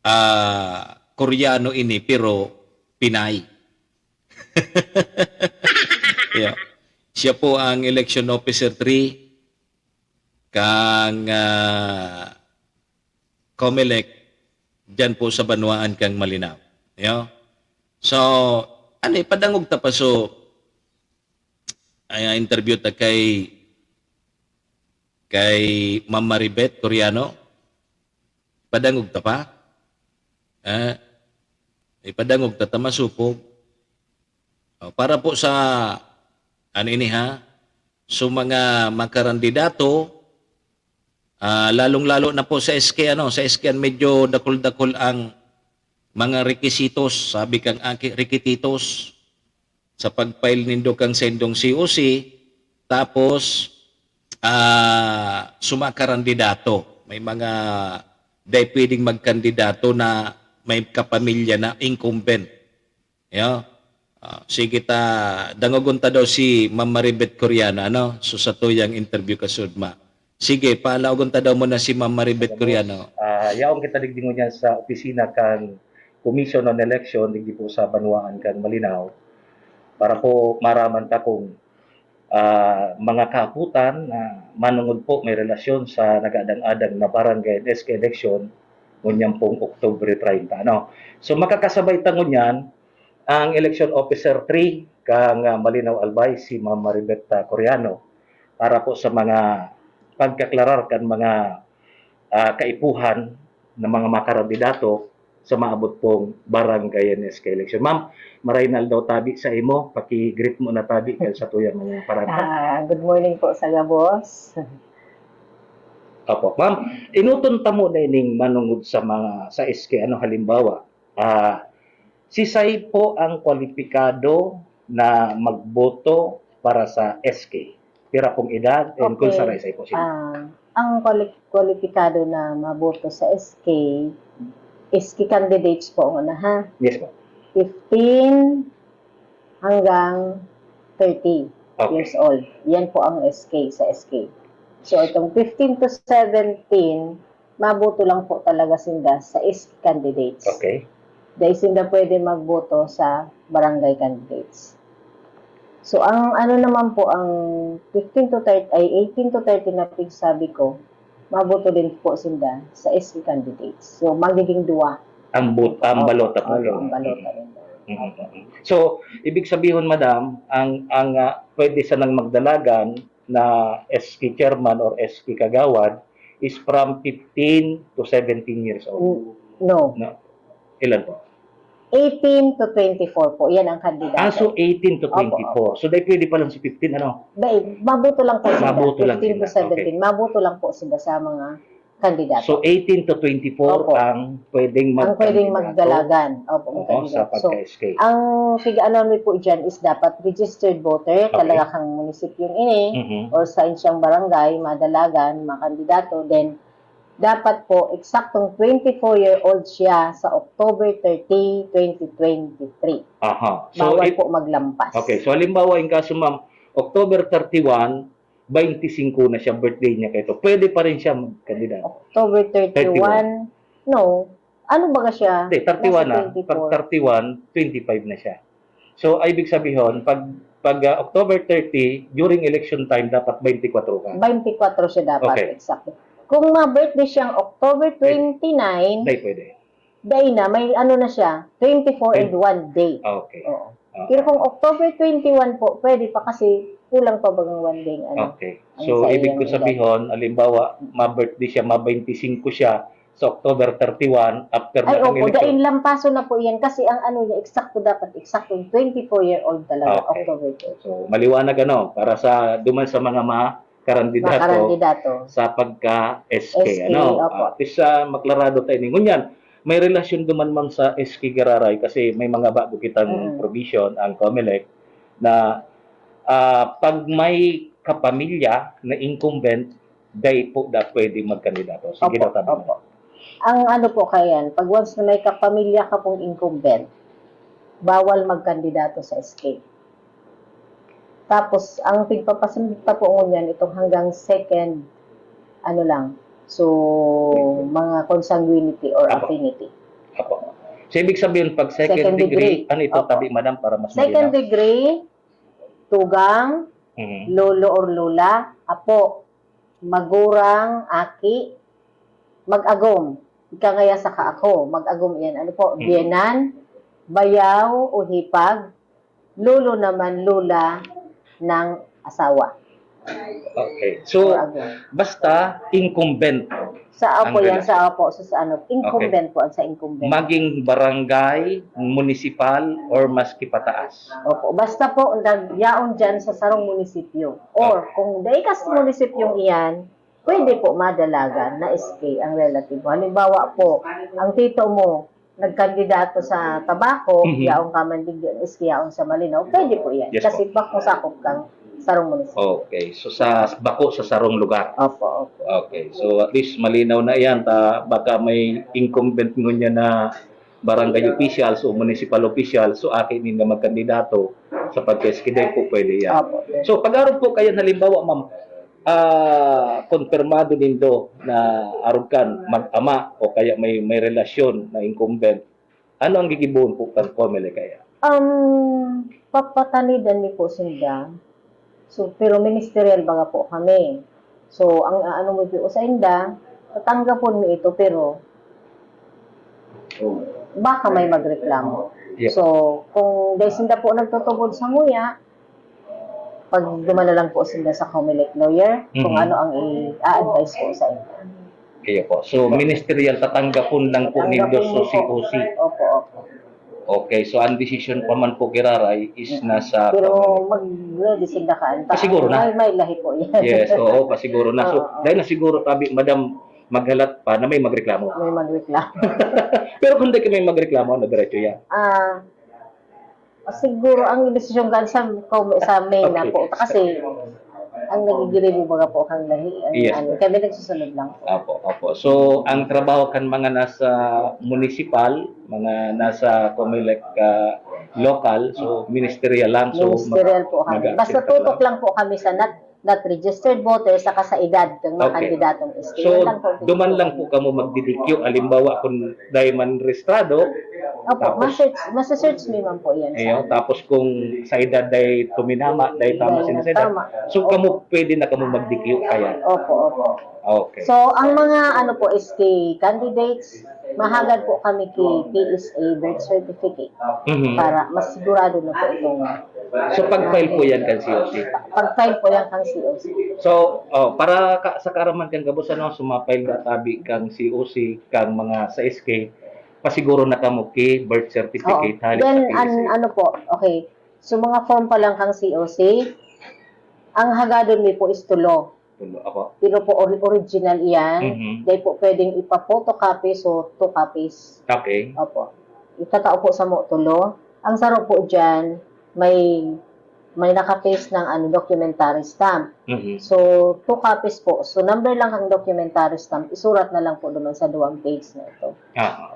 ah, Coriano ini, pero Pinay. Yeah. Siya po ang election officer three kang, ah, Comelec dyan po sa banwaan kang Malinao. Yeah. So, ano, ipadangog ta pa so, ay, interview ta kay, kay Ma'am Maribeth Coriano. Padangog ta pa. Ah, ipadangog ta ta masupog. O, para po sa, ano ini ha? So, mga makarandidato, ah, lalong-lalo na po sa S K, ano, sa S K ang medyo dakul-dakul ang mga requisitos, sabi kang aki, requisitos sa pag-file nindo kang sendong C O C, tapos, ah, sumakarandidato. May mga dai pwedeng magkandidato na may kapamilya na incumbent. Yo? Ah, sige ta, dangogon ta daw si Ma'am Maribeth Coriano, ano? So, sa tuyang interview kasudma. Sige, palaogon ta daw muna si Ma'am Maribeth Coriano. Ah, yaon kita digdi ngunyan sa opisina kan Commission on Election digdi po sa banwaan kan Malinao para po maraman ta kung, ah, mga kahapotan na manungod po may relasyon sa nagadang-adang na barangay and S K election ngunyan pong Oktubre treinta, ano. So, makakasabay ta ngunyan ang Election Officer three kang, ah, Malinao Albay, si Ma'am Maribeth, ah, Coriano, para po sa mga pagkaklarar kan mga, ah, kaipuhan ng mga makarandidato sa maabot pong barangay and S K election. Ma'am, maray na aldaw tabi sa imo, paki-greet mo na tabi kan satuyang mga parantabay. Ah, good morning po sa gabos. Opo, ma'am, inuton ta mo na ining manungod sa mga, sa S K, ano, halimbawa, ah, sisay po ang kwalipikado na magboto para sa S K? Pira pong edad and kung Okay. saray-say po sila? Ah, ang kwali- kwalipikado na maboto sa S K, S K candidates po muna ha. Yes po. Fifteen hanggang thirty Okay. years old. Yan po ang S K sa S K. So itong fifteen to seventeen, maboto lang po talaga sinda sa S K candidates. Okay. Dai sinda pwede magboto sa barangay candidates. So, ang ano naman po, ang fifteen to thirty, ay, eighteen to thirty na pigsabi ko, maboto din po sinda sa S K candidates. So, magiging duwa. Ang, bot, ang balota po. Ang balota rin. Mm-hmm. So, ibig sabihin, madam, ang, ang uh, pwede sanang magdalagan na S K chairman or S K kagawad is from fifteen to seventeen years old. No. No. Ilan po? eighteen to twenty-four po. Yan ang kandidato. Ah, so eighteen to twenty-four. Opo, opo. So, dahil pwede pa lang si fifteen, ano? Dahil, mabuto lang po sila. Mabuto lang fifteen to seventeen. Okay. Mabuto lang po sila sa mga kandidato. So, eighteen to twenty-four opo. Ang pwedeng magkandidato. Ang pwedeng magdalagan. Opo, oo, sa pagka-S K. So, ang pig-ano mi po dyan is dapat registered voter, okay. Talaga kang munisipyong ini, mm-hmm. Or sa inyong barangay, madalagan, mga kandidato, then dapat po, eksaktong twenty-four-year-old siya sa October thirty, twenty twenty-three. Aha. So, bawal po maglampas. Okay. So, halimbawa, in kaso, ma'am, October thirty-one, twenty-five na siya, birthday niya kaito. Pwede pa rin siya magkandidato. October thirty-one? No. Ano ba siya? Hindi, thirty-one na. Pag thirty-one, twenty-five na siya. So, ay ibig sabihin, pag, pag uh, October thirty, during election time, dapat twenty-four ka. Twenty-four siya dapat, okay. Exactly. Kung ma-birthday siyang October twenty-nine, hindi pwede. Dahil na, may ano na siya, twenty-four and one day. Okay. Oo. Okay. Pero kung October twenty-one po, pwede pa kasi kulang pa bagang one day. Ano, okay. So, ibig ko sabihin, halimbawa, ma-birthday siya, ma-twenty-five siya, sa October thirty-one, after na ang election. Ay, opo, dahil lampaso na po yan kasi ang ano niya, eksakto dapat, eksaktong twenty-four-year-old talaga, okay. October thirty. So, maliwanag ano, para sa duman sa mga mga karandidato, mga karandidato sa pagka-S K, S K, ano? Opo. At least uh, maklarado tayo ni. Ngunyan, may relasyon duman, ma'am, sa S K Giraray kasi may mga bago kitang mm. Provision ang Comelec na uh, pag may kapamilya na incumbent, dai po da pwede magkandidato. Sige daw, tabi mo. Opo. Ang ano po kayan, pag once na may kapamilya ka pong incumbent, bawal magkandidato sa S K. Tapos, ang pigpapasundot ta po ngunyan, itong hanggang second, ano lang, so, mga consanguinity or affinity. Apo. So, ibig sabihin, pag second degree, ano ito, tabi, madam, para mas malinaw? Second degree, tugang, lolo or lola, apo, magurang, aki, mag-agom. Ika ngaya saka ako, mag-agom iyan. Ano po? Mm. Biyenan, bayaw o hipag, lolo naman, lola ng asawa. Okay. So, basta incumbent. Sa apo yan, sa apo, sa, sa ano, incumbent po, ang sa incumbent. Maging barangay, municipal, or maski pataas. Opo. Basta po, yaon dyan sa sarong munisipyo. Or, kung dai ka sa munisipyong iyan, pwede po madalagan na S K ang relatibo. Halimbawa po, ang tito mo, nagkandidato sa Tabaco, yaon ka man digdi ang S K, yaon sa Malinao, pwede po yan. Yes po. Kasi bako sakop kang sarong munisipyo. Okay. So, sa bako sa sarong lugar. Opo, opo. Okay. So, at least malinaw na yan. Ta, baka may incumbent ngunyan na barangay officials o municipal officials, so akin ninda magkandidato sa pagka-S K, dai po pwede yan. Opo, yes. So, pag-arog po kayo, halimbawa, ma'am, ah, konfirmado nindo na arog kan mag-ama o kaya may, may relasyon na incumbent, ano ang gigibohon po kan Comelec kaya? Um, papatanidan mi po sinda. So, pero ministerial baga po kami. So, ang aano mo po sa inda, tatanggapon mi ito, pero baka may magreklamo. Yeah. So, kung dahil sinda po nagtutubod sa nguya, pag dumala lang po sila sa Comelec lawyer, kung ano ang i-advise po sa inyo. Kaya po. So, ministerial, tatanggapon lang po nindo susi-usi. Opo, opo. Okay, so ang decision pa man po giraray is nasa... Pero mag-ready sila ka. Pasiguro na. May, may lahi po yan. Yes, oo, pasiguro na. So, dahil na siguro, tabi, madam, maghalat pa na may magreklamo. May magreklamo. Pero kung di ka may magreklamo, na diretso yan. Ah, siguro ang desisyon kan sa, sa main na po. Kasi, ang nagigiribo baga po kang lahi. Ang, yes, ano, kami nagsusunod lang po. Opo, opo. So, ang trabaho kan mga nasa municipal, mga nasa Comelec, ah, local, so, ministerial lang. So, ministerial po kami. Basta tutok lang po kami sa not, not registered voter saka sa edad ng mga kandidatong S K. So, duman lang po kamo magdidikyo. Halimbawa, kung dahil man rehistrado, Opo, Tapos, ma-search, ma-search mi man po yan. Ayun, tapos kung sa edad dahil tuminama, dahil tama Dahil sila sa edad, tama. So, kamo pwede na kamo magdikyo kaya? Opo, opo. Okay. So, ang mga ano po, S K candidates, mahagad po kami kay P S A birth certificate Mhm. para mas sigurado na po itong So, pag-file po yan kan C O C? Pag-file po yan kang C O C. So, oh, para ka, sa kaaraman kan gabos, ano, sumapile na tabi kang C O C, kang mga sa S K, pasiguro na kamo ki birth certificate Oo. hali sa Then, P S A. An, ano po, okay. So, mga form pa lang kang C O C, ang hagadon mi po is tulo. Tulo, ako. Pero po, ori- original iyan. Mhm. Dahil po pwedeng ipa-photocopy, so two copies. Okay. Opo. Itatao po sa mo tulo. Ang saro po dyan, may may naka-paste ng ano, documentary stamp. Mhm. So, two copies po. So, number lang ang documentary stamp. Isurat na lang po naman sa duwang page na ito. Ah,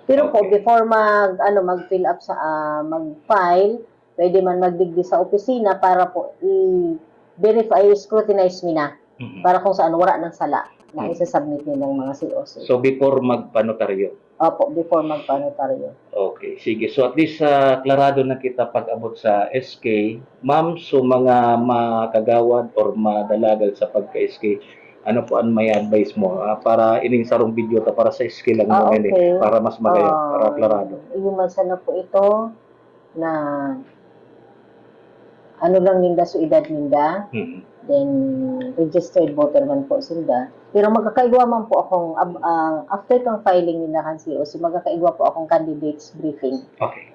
Pero po, Okay. Before mag, ano, mag-fill up sa, ah, mag-file, pwede man magdigdi sa opisina para po i-verify, scrutinize mi na. mhm. Para kung saan wala nang sala na Hmm. isasubmit nilang mga C O C. So, before magpanotaryo? Opo, before magpanotaryo. Okay, sige. So, at least, ah, klarado na kita pag-abot sa S K. Ma'am, so mga makagawad or madalagal sa pagka-S K, ano po ang may advice mo? Ah, para ining sarong video ta para sa S K lang Ah, naman eh, okay. Para mas magaya, Ah, para klarado. Yung man sana po ito na ano lang ninda, so edad ninda, Mhm. then registered voter man po sila. Pero magkakaigwa man po akong, ab- ah, after kang filing nila kan C O C, magkakaigwa po akong candidates briefing. Okay.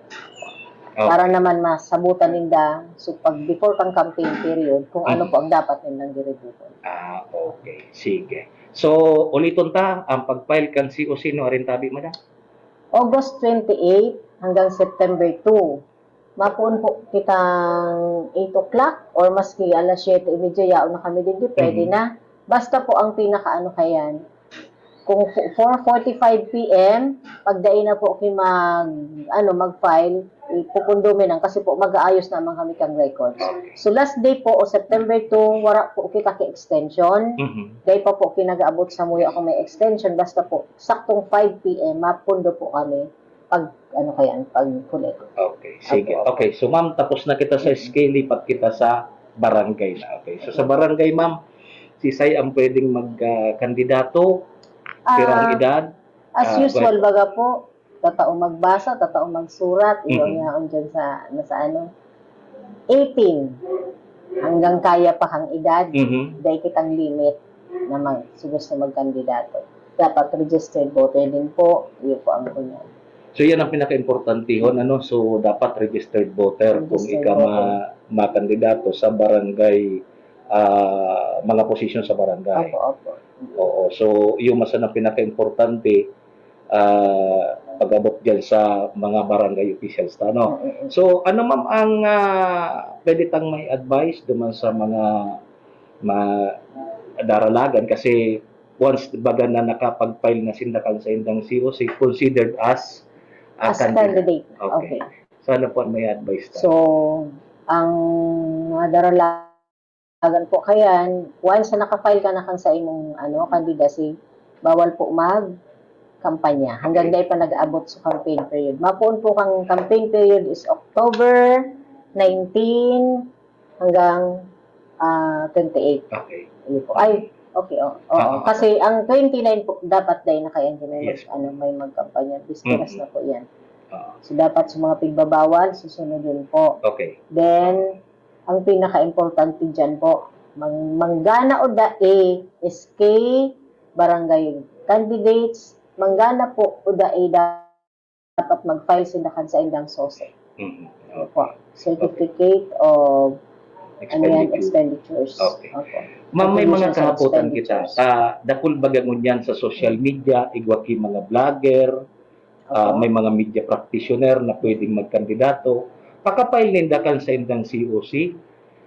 Okay. Para naman masabutan ninda, so pag before kang campaign period, kung ano Mhm. po ang dapat nilang giributon. Ah, okay. Sige. So, uliton ta, ang pag-file kan C O C, no, arin tabi, madam? August twenty-eight hanggang September two. Mapuon po kitang eight o'clock or maski alas siyete y media, yaon na kami digdi, pwede Mhm. na. Basta po ang pinakaano kayan, kung po- four forty-five P M, pag dai na po kayo mag, ano, mag-file, ipupundo mi nang kasi po mag-aayos naman kami kang records. Okay. So last day po o September two, wala po kita ki extension. Mhm. Dai pa po kinagaabot sa muya kung may extension. Basta po, saktong five P M, mapundo po kami pag, ano kaya, pag collect. Okay, sige. Opo, opo. Okay, so ma'am, tapos na kita sa S K, lipat kita sa barangay na. Okay, so sa barangay, ma'am, sisay ang pwedeng magkandidato? Pirang Ah, edad? As Ah, usual, right. Baga po, tatao magbasa, tatao magsurat, iyo Mhm. nga ang dyan sa, na sa ano, eighteen. Hanggang kaya pa kang edad, Mhm. dai kitang limit na mag, so gusto magkandidato. Dapat registered voter din po, iyo po ang kunyan. So, yan ang pinaka-importantehon, ano? So, dapat registered voter kung Registered ika voter. ma-, makandidato sa barangay, ah, mga posisyon sa barangay. Opo, opo. Oo. So, yung mas na pinaka-importante, ah, pag-abot dyan sa mga barangay officials ta, no? Mm, mm. So, ano, ma'am, ang, ah, pwede tang may advice duman sa mga, mga daralagan? Kasi once baga na nakapag-file na sinda kan sa indang C O C, considered as a As candidate. Okay. Okay. So, ano po ang may advice ta? So, ang mga daralagan po kayan, once na naka-file ka na kan sa imong, ano, candidacy, bawal po mag-kampanya hanggang Okay. dai pa nag-abot sa campaign period. Mapuon po kang campaign period is October nineteen hanggang, ah, twenty-eight. Okay. Yun po. Ay, okay, oh. Oo. Ah, ah. Kasi ang twenty-nine po, dapat dai na kayo may mag, Yes. ano, may magkampanya. Bisperas Mm. na po yan. Ah, So, dapat sa mga pigbabawal, susunodon po. okay. Then, ang pinaka-importante dyan po, mang, manggana o dai, S K, barangay candidates, manggana po o dai, dapat mag-file sila kan sa indang sose. Mhm. Po. Certificate of ano yan, Expenditure. Expenditures. Okay. Opo. Ma'am, may mga Recognition of kahapotan kita. expenditures. Ah, dakul baga ngunyan sa social media, igwa ki mga vlogger, ah, Opo. may mga media practitioner na pwedeng magkandidato. Paka-file ninda kan sa indang C O C,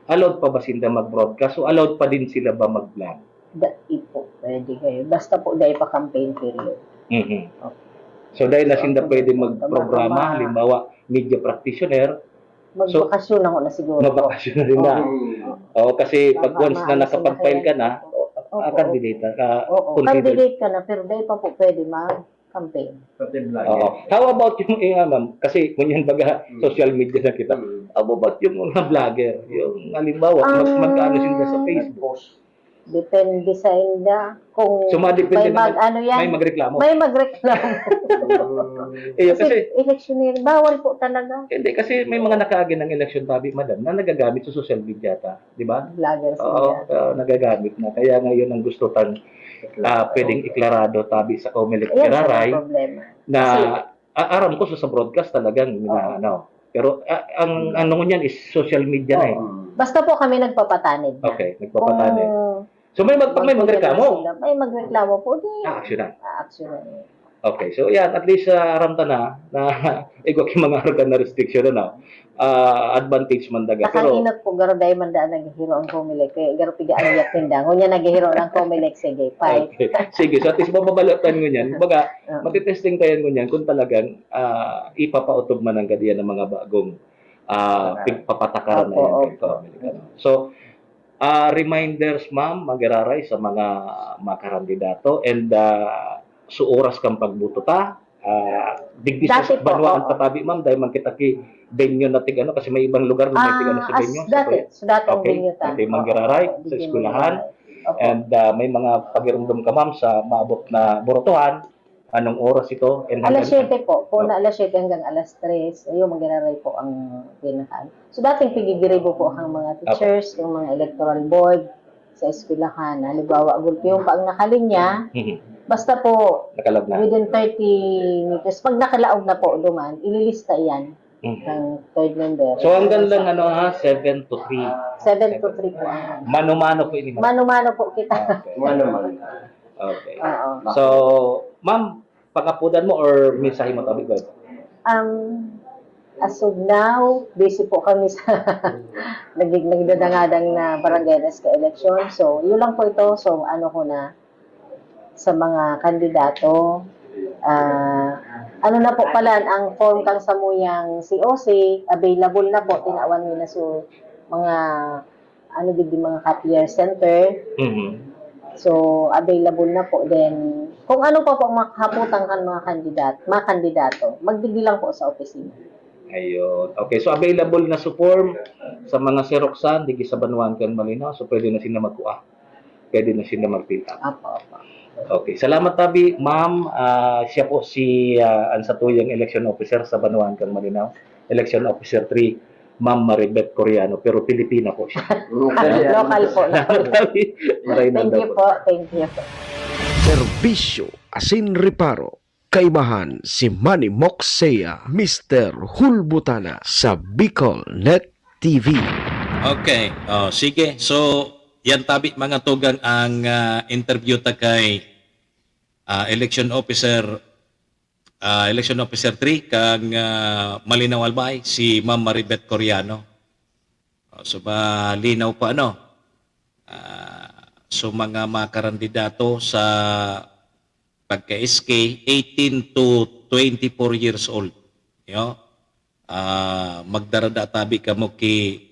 allowed pa ba sinda mag-broadcast o allowed pa din sila ba mag-vlog? Dai po, pwede kayo. Basta po, dai pa campaign period. Mhm. Okay. So, dahil na So, sinda ang pwede pwede magprograma, magprograma. halimbawa, media practitioner, Magbakasyon ako na siguro po. magbakasyon na rin na. Oo. Oo, kasi pag Baka once na maano nakapag-file sila ka na, kaya. Opo, ah, candidate ka, ka, Oo, considered. Candidate ka na, pero dai pa po pwede mag Campaign. Pati vlog. Oo. How about yung, yung ano, kasi kung yan baga, social media na kita. How about yung mga vlogger? Yung halimbawa, mag, magkano sila sa Facebook? Depende sa inda. Kung So, madepende may na mag, ano yan, May magreklamo. May magreklamo. Eh, kasi, kasi, electioneer, bawal po talaga. Hindi, kasi may mga nakaagi ng election tabi, madam, na nagagamit sa social media ta, di ba? Vloggers Oo, nila. ah, nagagamit na. Kaya ngayon ang gusto tang ah, pwedeng iklarado tabi sa Comelec Ayan, Giraray ang problema. na Kasi, ah, aram ko sa, sa broadcast talagang na ano. Pero ah, ang ano niyan is social media na eh. Basta po kami nagpapatanid na. Okay, nagpapatanid. Kung So may mag, may magreklamo magreklamo. sila, may magreklamo po, di Ah, action na. a-action na yun. Okay, so yan, at least ah, aram ta na na igwa ki mga organ na restriction ano. Ah, advantage man daga. Pero Nakainot po, garo dahil man daan naghihiro ang Comelec. Kaya garo piga ang yak tinda. Ngunyan naghihiro ng Comelec, sige, fight. Okay. Sige, so at least mababalotan ngunyan. Kumbaga, Oo. matitesting tayo ngunyan kung talagang ah, ipapautob man ang gadiyan ng mga bagong ah, pigpapatakaran na Opo, yan. opo. Kay Comelec, ano. So, ah, reminders, ma'am, magiraray sa mga makarandidato and ah, sa oras kang pagbuto ta, ah, digdi sa Dati po, banwaan oo. ta tabi, ma'am, dahil man kita ki venue na tig ano, kasi may ibang lugar na may tig ano sa Ah, as venue. dati, so dati ang Okay, venue ta. dati mangiraray Oo, sa dati eskwelahan. mangiraray. Opo. And ah, may mga pagirumdom ka, ma'am, sa maabot na burutuhan, anong oras ito? And Alas hanggang- siyete po. Puna alas siyete hanggang alas tres. Ayun, magiraray po ang pinaka. So, dating pigigiribo po ang mga teachers, yung mga electoral board sa eskwelahan. Halimbawa, gulpi yung pag nakalinya, Mhm. basta po, Nakalaog na. within thirty meters, pag nakalaog na po duman, ililista yan Mhm. ng third member. So hanggang lang ano ha, seven to three. Seven to three po ang Mano-mano po ini. Mano-mano po kita. Okay. Ano man. Okay. Oo. So, ma'am, pangapudan mo or mensahe mo tabi ko? Um, as of now, busy po kami sa nagig nagdadangadang na barangay S K election. So, yun lang po ito. So, ano ko na sa mga kandidato, ah, ano na po pala, ang form kang samuyang C O C, available na po, tinawan mi na so mga ano digdi mga copier center. Mhm. So, available na po. Then, kung ano pa po ang makahaputan kan mga kandidat, mga kandidato, magdigdi lang po sa opisina. Ayun. Okay, so available na sa form sa mga Xeroxan, digi sa Banwaan kan Malinao, so pwede na sila magkuha. Pwede na sila mag-fill up. Apo, apo. Okay, salamat tabi, ma'am. Ah, siya po si ah, ang satuyang election officer sa Banwaan kan Malinao, election officer three, Ma'am Maribeth Coriano, pero Pilipina po siya. Local po. Maray na Thank daw you po. po. Thank you. Serbisyo asin reparo. Kaibahan si Manny Moxea, Mister Hulbutana sa Bicol Net T V. Okay. Oh, sige. So, yan tabi mga tugang ang ah, interview ta kay ah, election officer ah, election officer three kang ah, Malinao Albay, si Ma'am Maribeth Coriano. Oh, so malinaw pa ano. Ah, so mga makarandidato sa pagka S K, eighteen to twenty-four years old. Yo. Ah, magdarada tabi kamo ki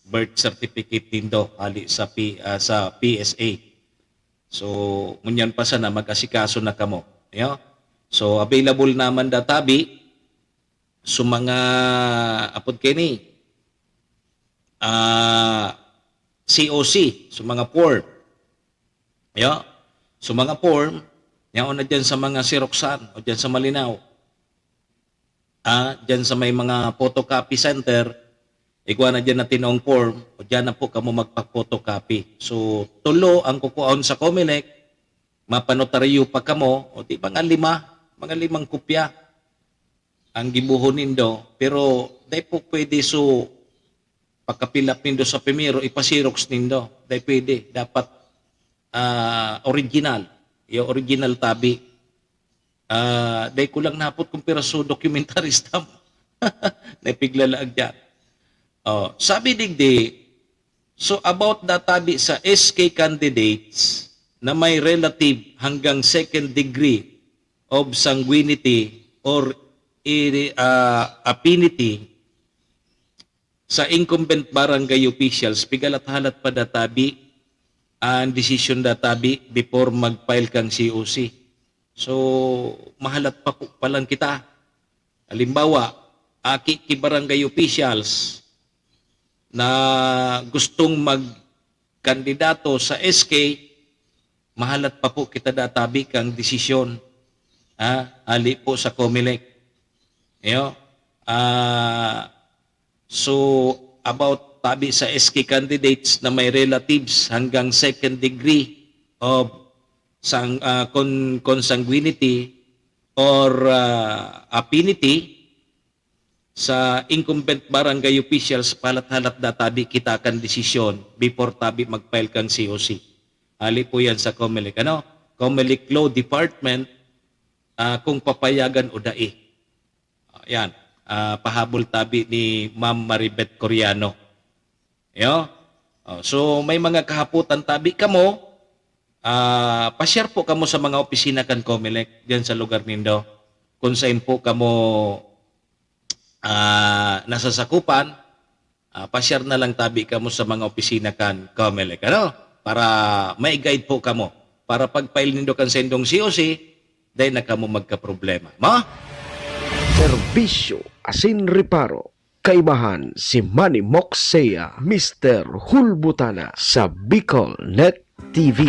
birth certificate nindo hali sa P, ah, sa P S A. So, ngunyan pa sana mag-asikaso na kamo. Yo. So, available naman da tabi so mga apod kini ah C O C, so mga form. Yo. So mga form, yaon na dyan sa mga Xeroxan o dyan sa Malinao. Ah, dyan sa may mga photocopy center, igwa na dyan na tinong form o dyan na po kamo magpa-photocopy. So, tulo ang kukuhaon sa Comelec, mapanotaryo pa kamo, o di mga lima, mga limang kopya ang gibuhon nindo, pero dai po pwede so pakapilap nindo sa primero, ipasirox nindo. Dai pwede. Dapat ah, original. Yung original tabi. Ah, dai ko lang napot kung piraso documentary stamp. Napiglalaag dyan. Oh, sabi digdi, so about da tabi sa S K candidates na may relative hanggang second degree of sanguinity or iri- ah, affinity sa incumbent barangay officials, pigalat-halat pa da tabi ang desisyon da tabi before mag-file kang C O C. So, mahalat pa po palan kita. Halimbawa, aki ki barangay officials na gustong magkandidato sa S K, mahalat pa po kita da tabi kang desisyon, ha? Hali po sa Comelec. Iyo? Ah, so, about tabi sa S K candidates na may relatives hanggang second degree of sang-, ah, con-, consanguinity or, ah, affinity, sa incumbent barangay officials, pahalat-halat da tabi kita kan desisyon before tabi mag-file kang C O C. Hali po yan sa Comelec, ano? Comelec Law Department, ah, kung papayagan o dai. Ah, yan. Ah, pahabol tabi ni Ma'am Maribeth Coriano. Yo? Oh, so, may mga kahapotan tabi kamo, ah, pa-share po kamo sa mga opisina kan Comelec diyan sa lugar nindo. Kung saan po kamo, ah, nasasakupan, ah, pa-share na lang tabi kamo sa mga opisina kan Comelec, ano? Para mai-guide po kamo. Para pag-file nindo kan sendong C O C, dai na kamo magkaproblema. Ma? Serbisyo asin reparo. Kaibahan si Manny Moksea, Mister Hulbutana sa Bicol Net T V.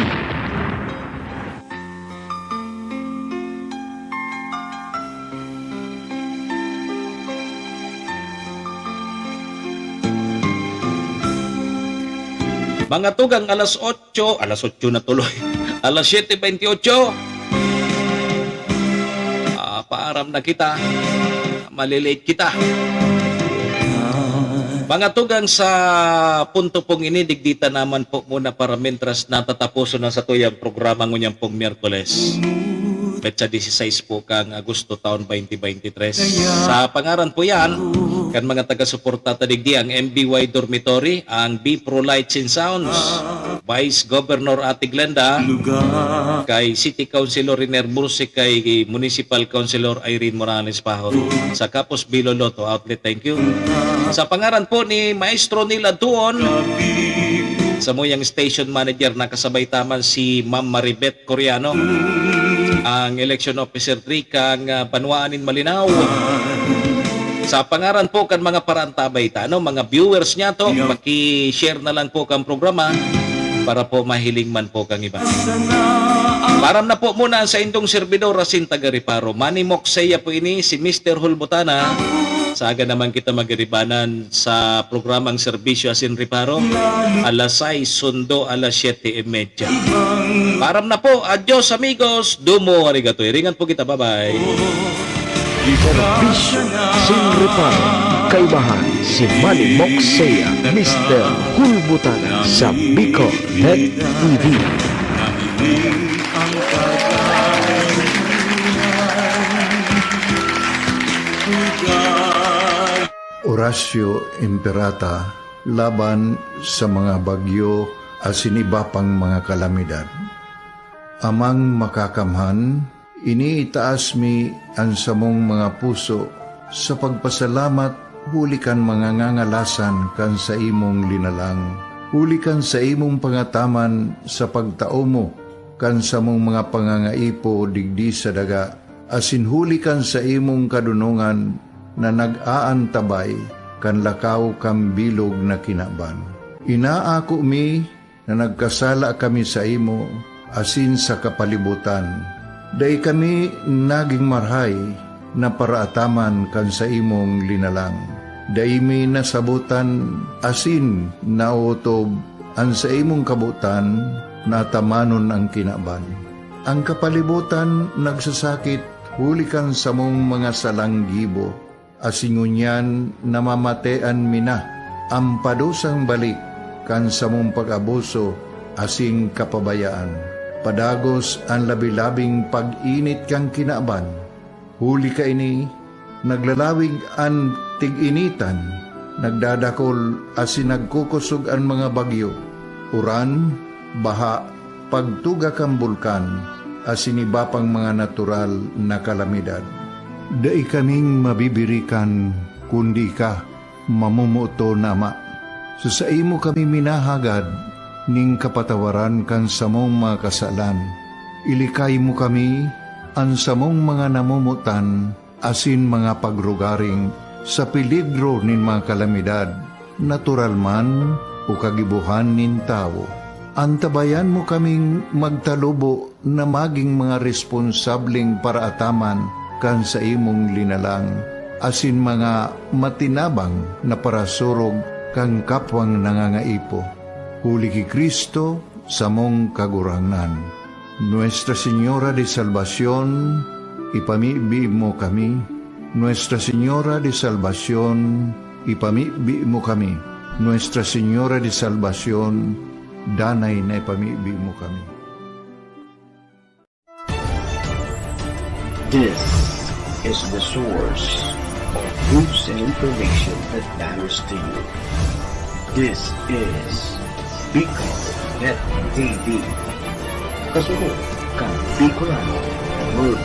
Mga tugang alas otso, alas otso na tuloy. Alas siyete bentiocho. Ah, paaram na kita. Malilate kita. Mga tugang, sa punto pong ini, digdi ta naman po muna para mintras natataposon na satuyang programa ngunyan pong Miyerkules, petsa dieciséis po kang Agosto, taon twenty twenty-three. Sa pangaran po yan, kan mga taga-suporta ta digdi, ang M B Y Dormitory, ang B Pro Lights and Sounds, Vice Governor Ate Glenda, kay City Councilor Riner Bursi, kay Municipal Councilor Irene Morales Paho, sa Kapos Bilo Lotto Outlet. Thank you. Sa pangaran po ni Maestro Neil Adtuon, samuyang station manager, nakasabay ta man si Ma'am Maribeth Coriano, ang election officer three kang, ah, Banwaan nin Malinao. Sa pangaran po kan mga paraantabay ta, ano, mga viewers niyato, paki-share na lang po kan programa para po mahiling man po kang iba. Param na po muna ang saindong servidor asin taga-reparo. Manny Moksea po ini, si Mister Hulbutana. Sa aga naman kita magiribanan sa programang Serbisyo asin Reparo, alas sais sundo alas siyete y media. Param na po, adios amigos, domo arigato. Iringan po kita, bye-bye. Serbisyo asin reparo. Kaibahan si Manny Moksea, Mister Hulbutana sa Bicol Net T V. Orasyo Imperata laban sa mga bagyo asin iba pang mga kalamidad. Amang Makakamhan, iniitaas mi an samong mga puso sa pagpasalamat huli kan mga ngangalasan kan saimong linalang, huli kan saimong pangataman sa pagtao mo kan samong mga pangangaipo digdi sa daga, asin huli kan saimong kadonongan na nag-aantabay kan lakaw kan bilog na kinaban. Inaako mi na nagkasala kami saimo asin sa kapalibotan. Dai kami nagin marahay na paraataman kan saimong linalang. Dai mi nasabotan asin naotob an saimong kabotan na atamanon an kinaban. An kapalibotan nagsasakit huli kan samong mga salang gibo, asin ngunyan namamatean mi na an padusang balik kan samong pag-abuso asin kapabayaan. Padagos an labi-labing pag-init kan kinaban. Huli kaini, naglalawig an tig-initan, nagdadakol asin nagkukosog an mga bagyo, uran, baha, pagtuga kan bulkan, asin iba pang mga natural na kalamidad. Dai kaming mabibirikan, kundi ika, mamomoton na Ama. Sa saimo kami minahagad nin kapatawaran kan samong mga kasalan. Ilikay mo kami An samong mga namomotan asin mga pagrugaring sa peligro nin mga kalamidad, natural man o kagibohan nin tawo. Antabayan mo kaming magtalubo na magin mga responsableng paraataman kan saimong linalang, asin mga matinabang na parasurog kan kapwang nangangaipo. Huli ki Cristo, samong Kagurangnan. Nuestra Señora de Salvacion, ipamibi mo kami. Nuestra Señora de Salvacion, ipamibi mo kami. Nuestra Señora de Salvacion, danay na ipamibi mo kami. This is the source of news and information that matters to you. This is Bicol Net T V. Kasunod kan Bicolano World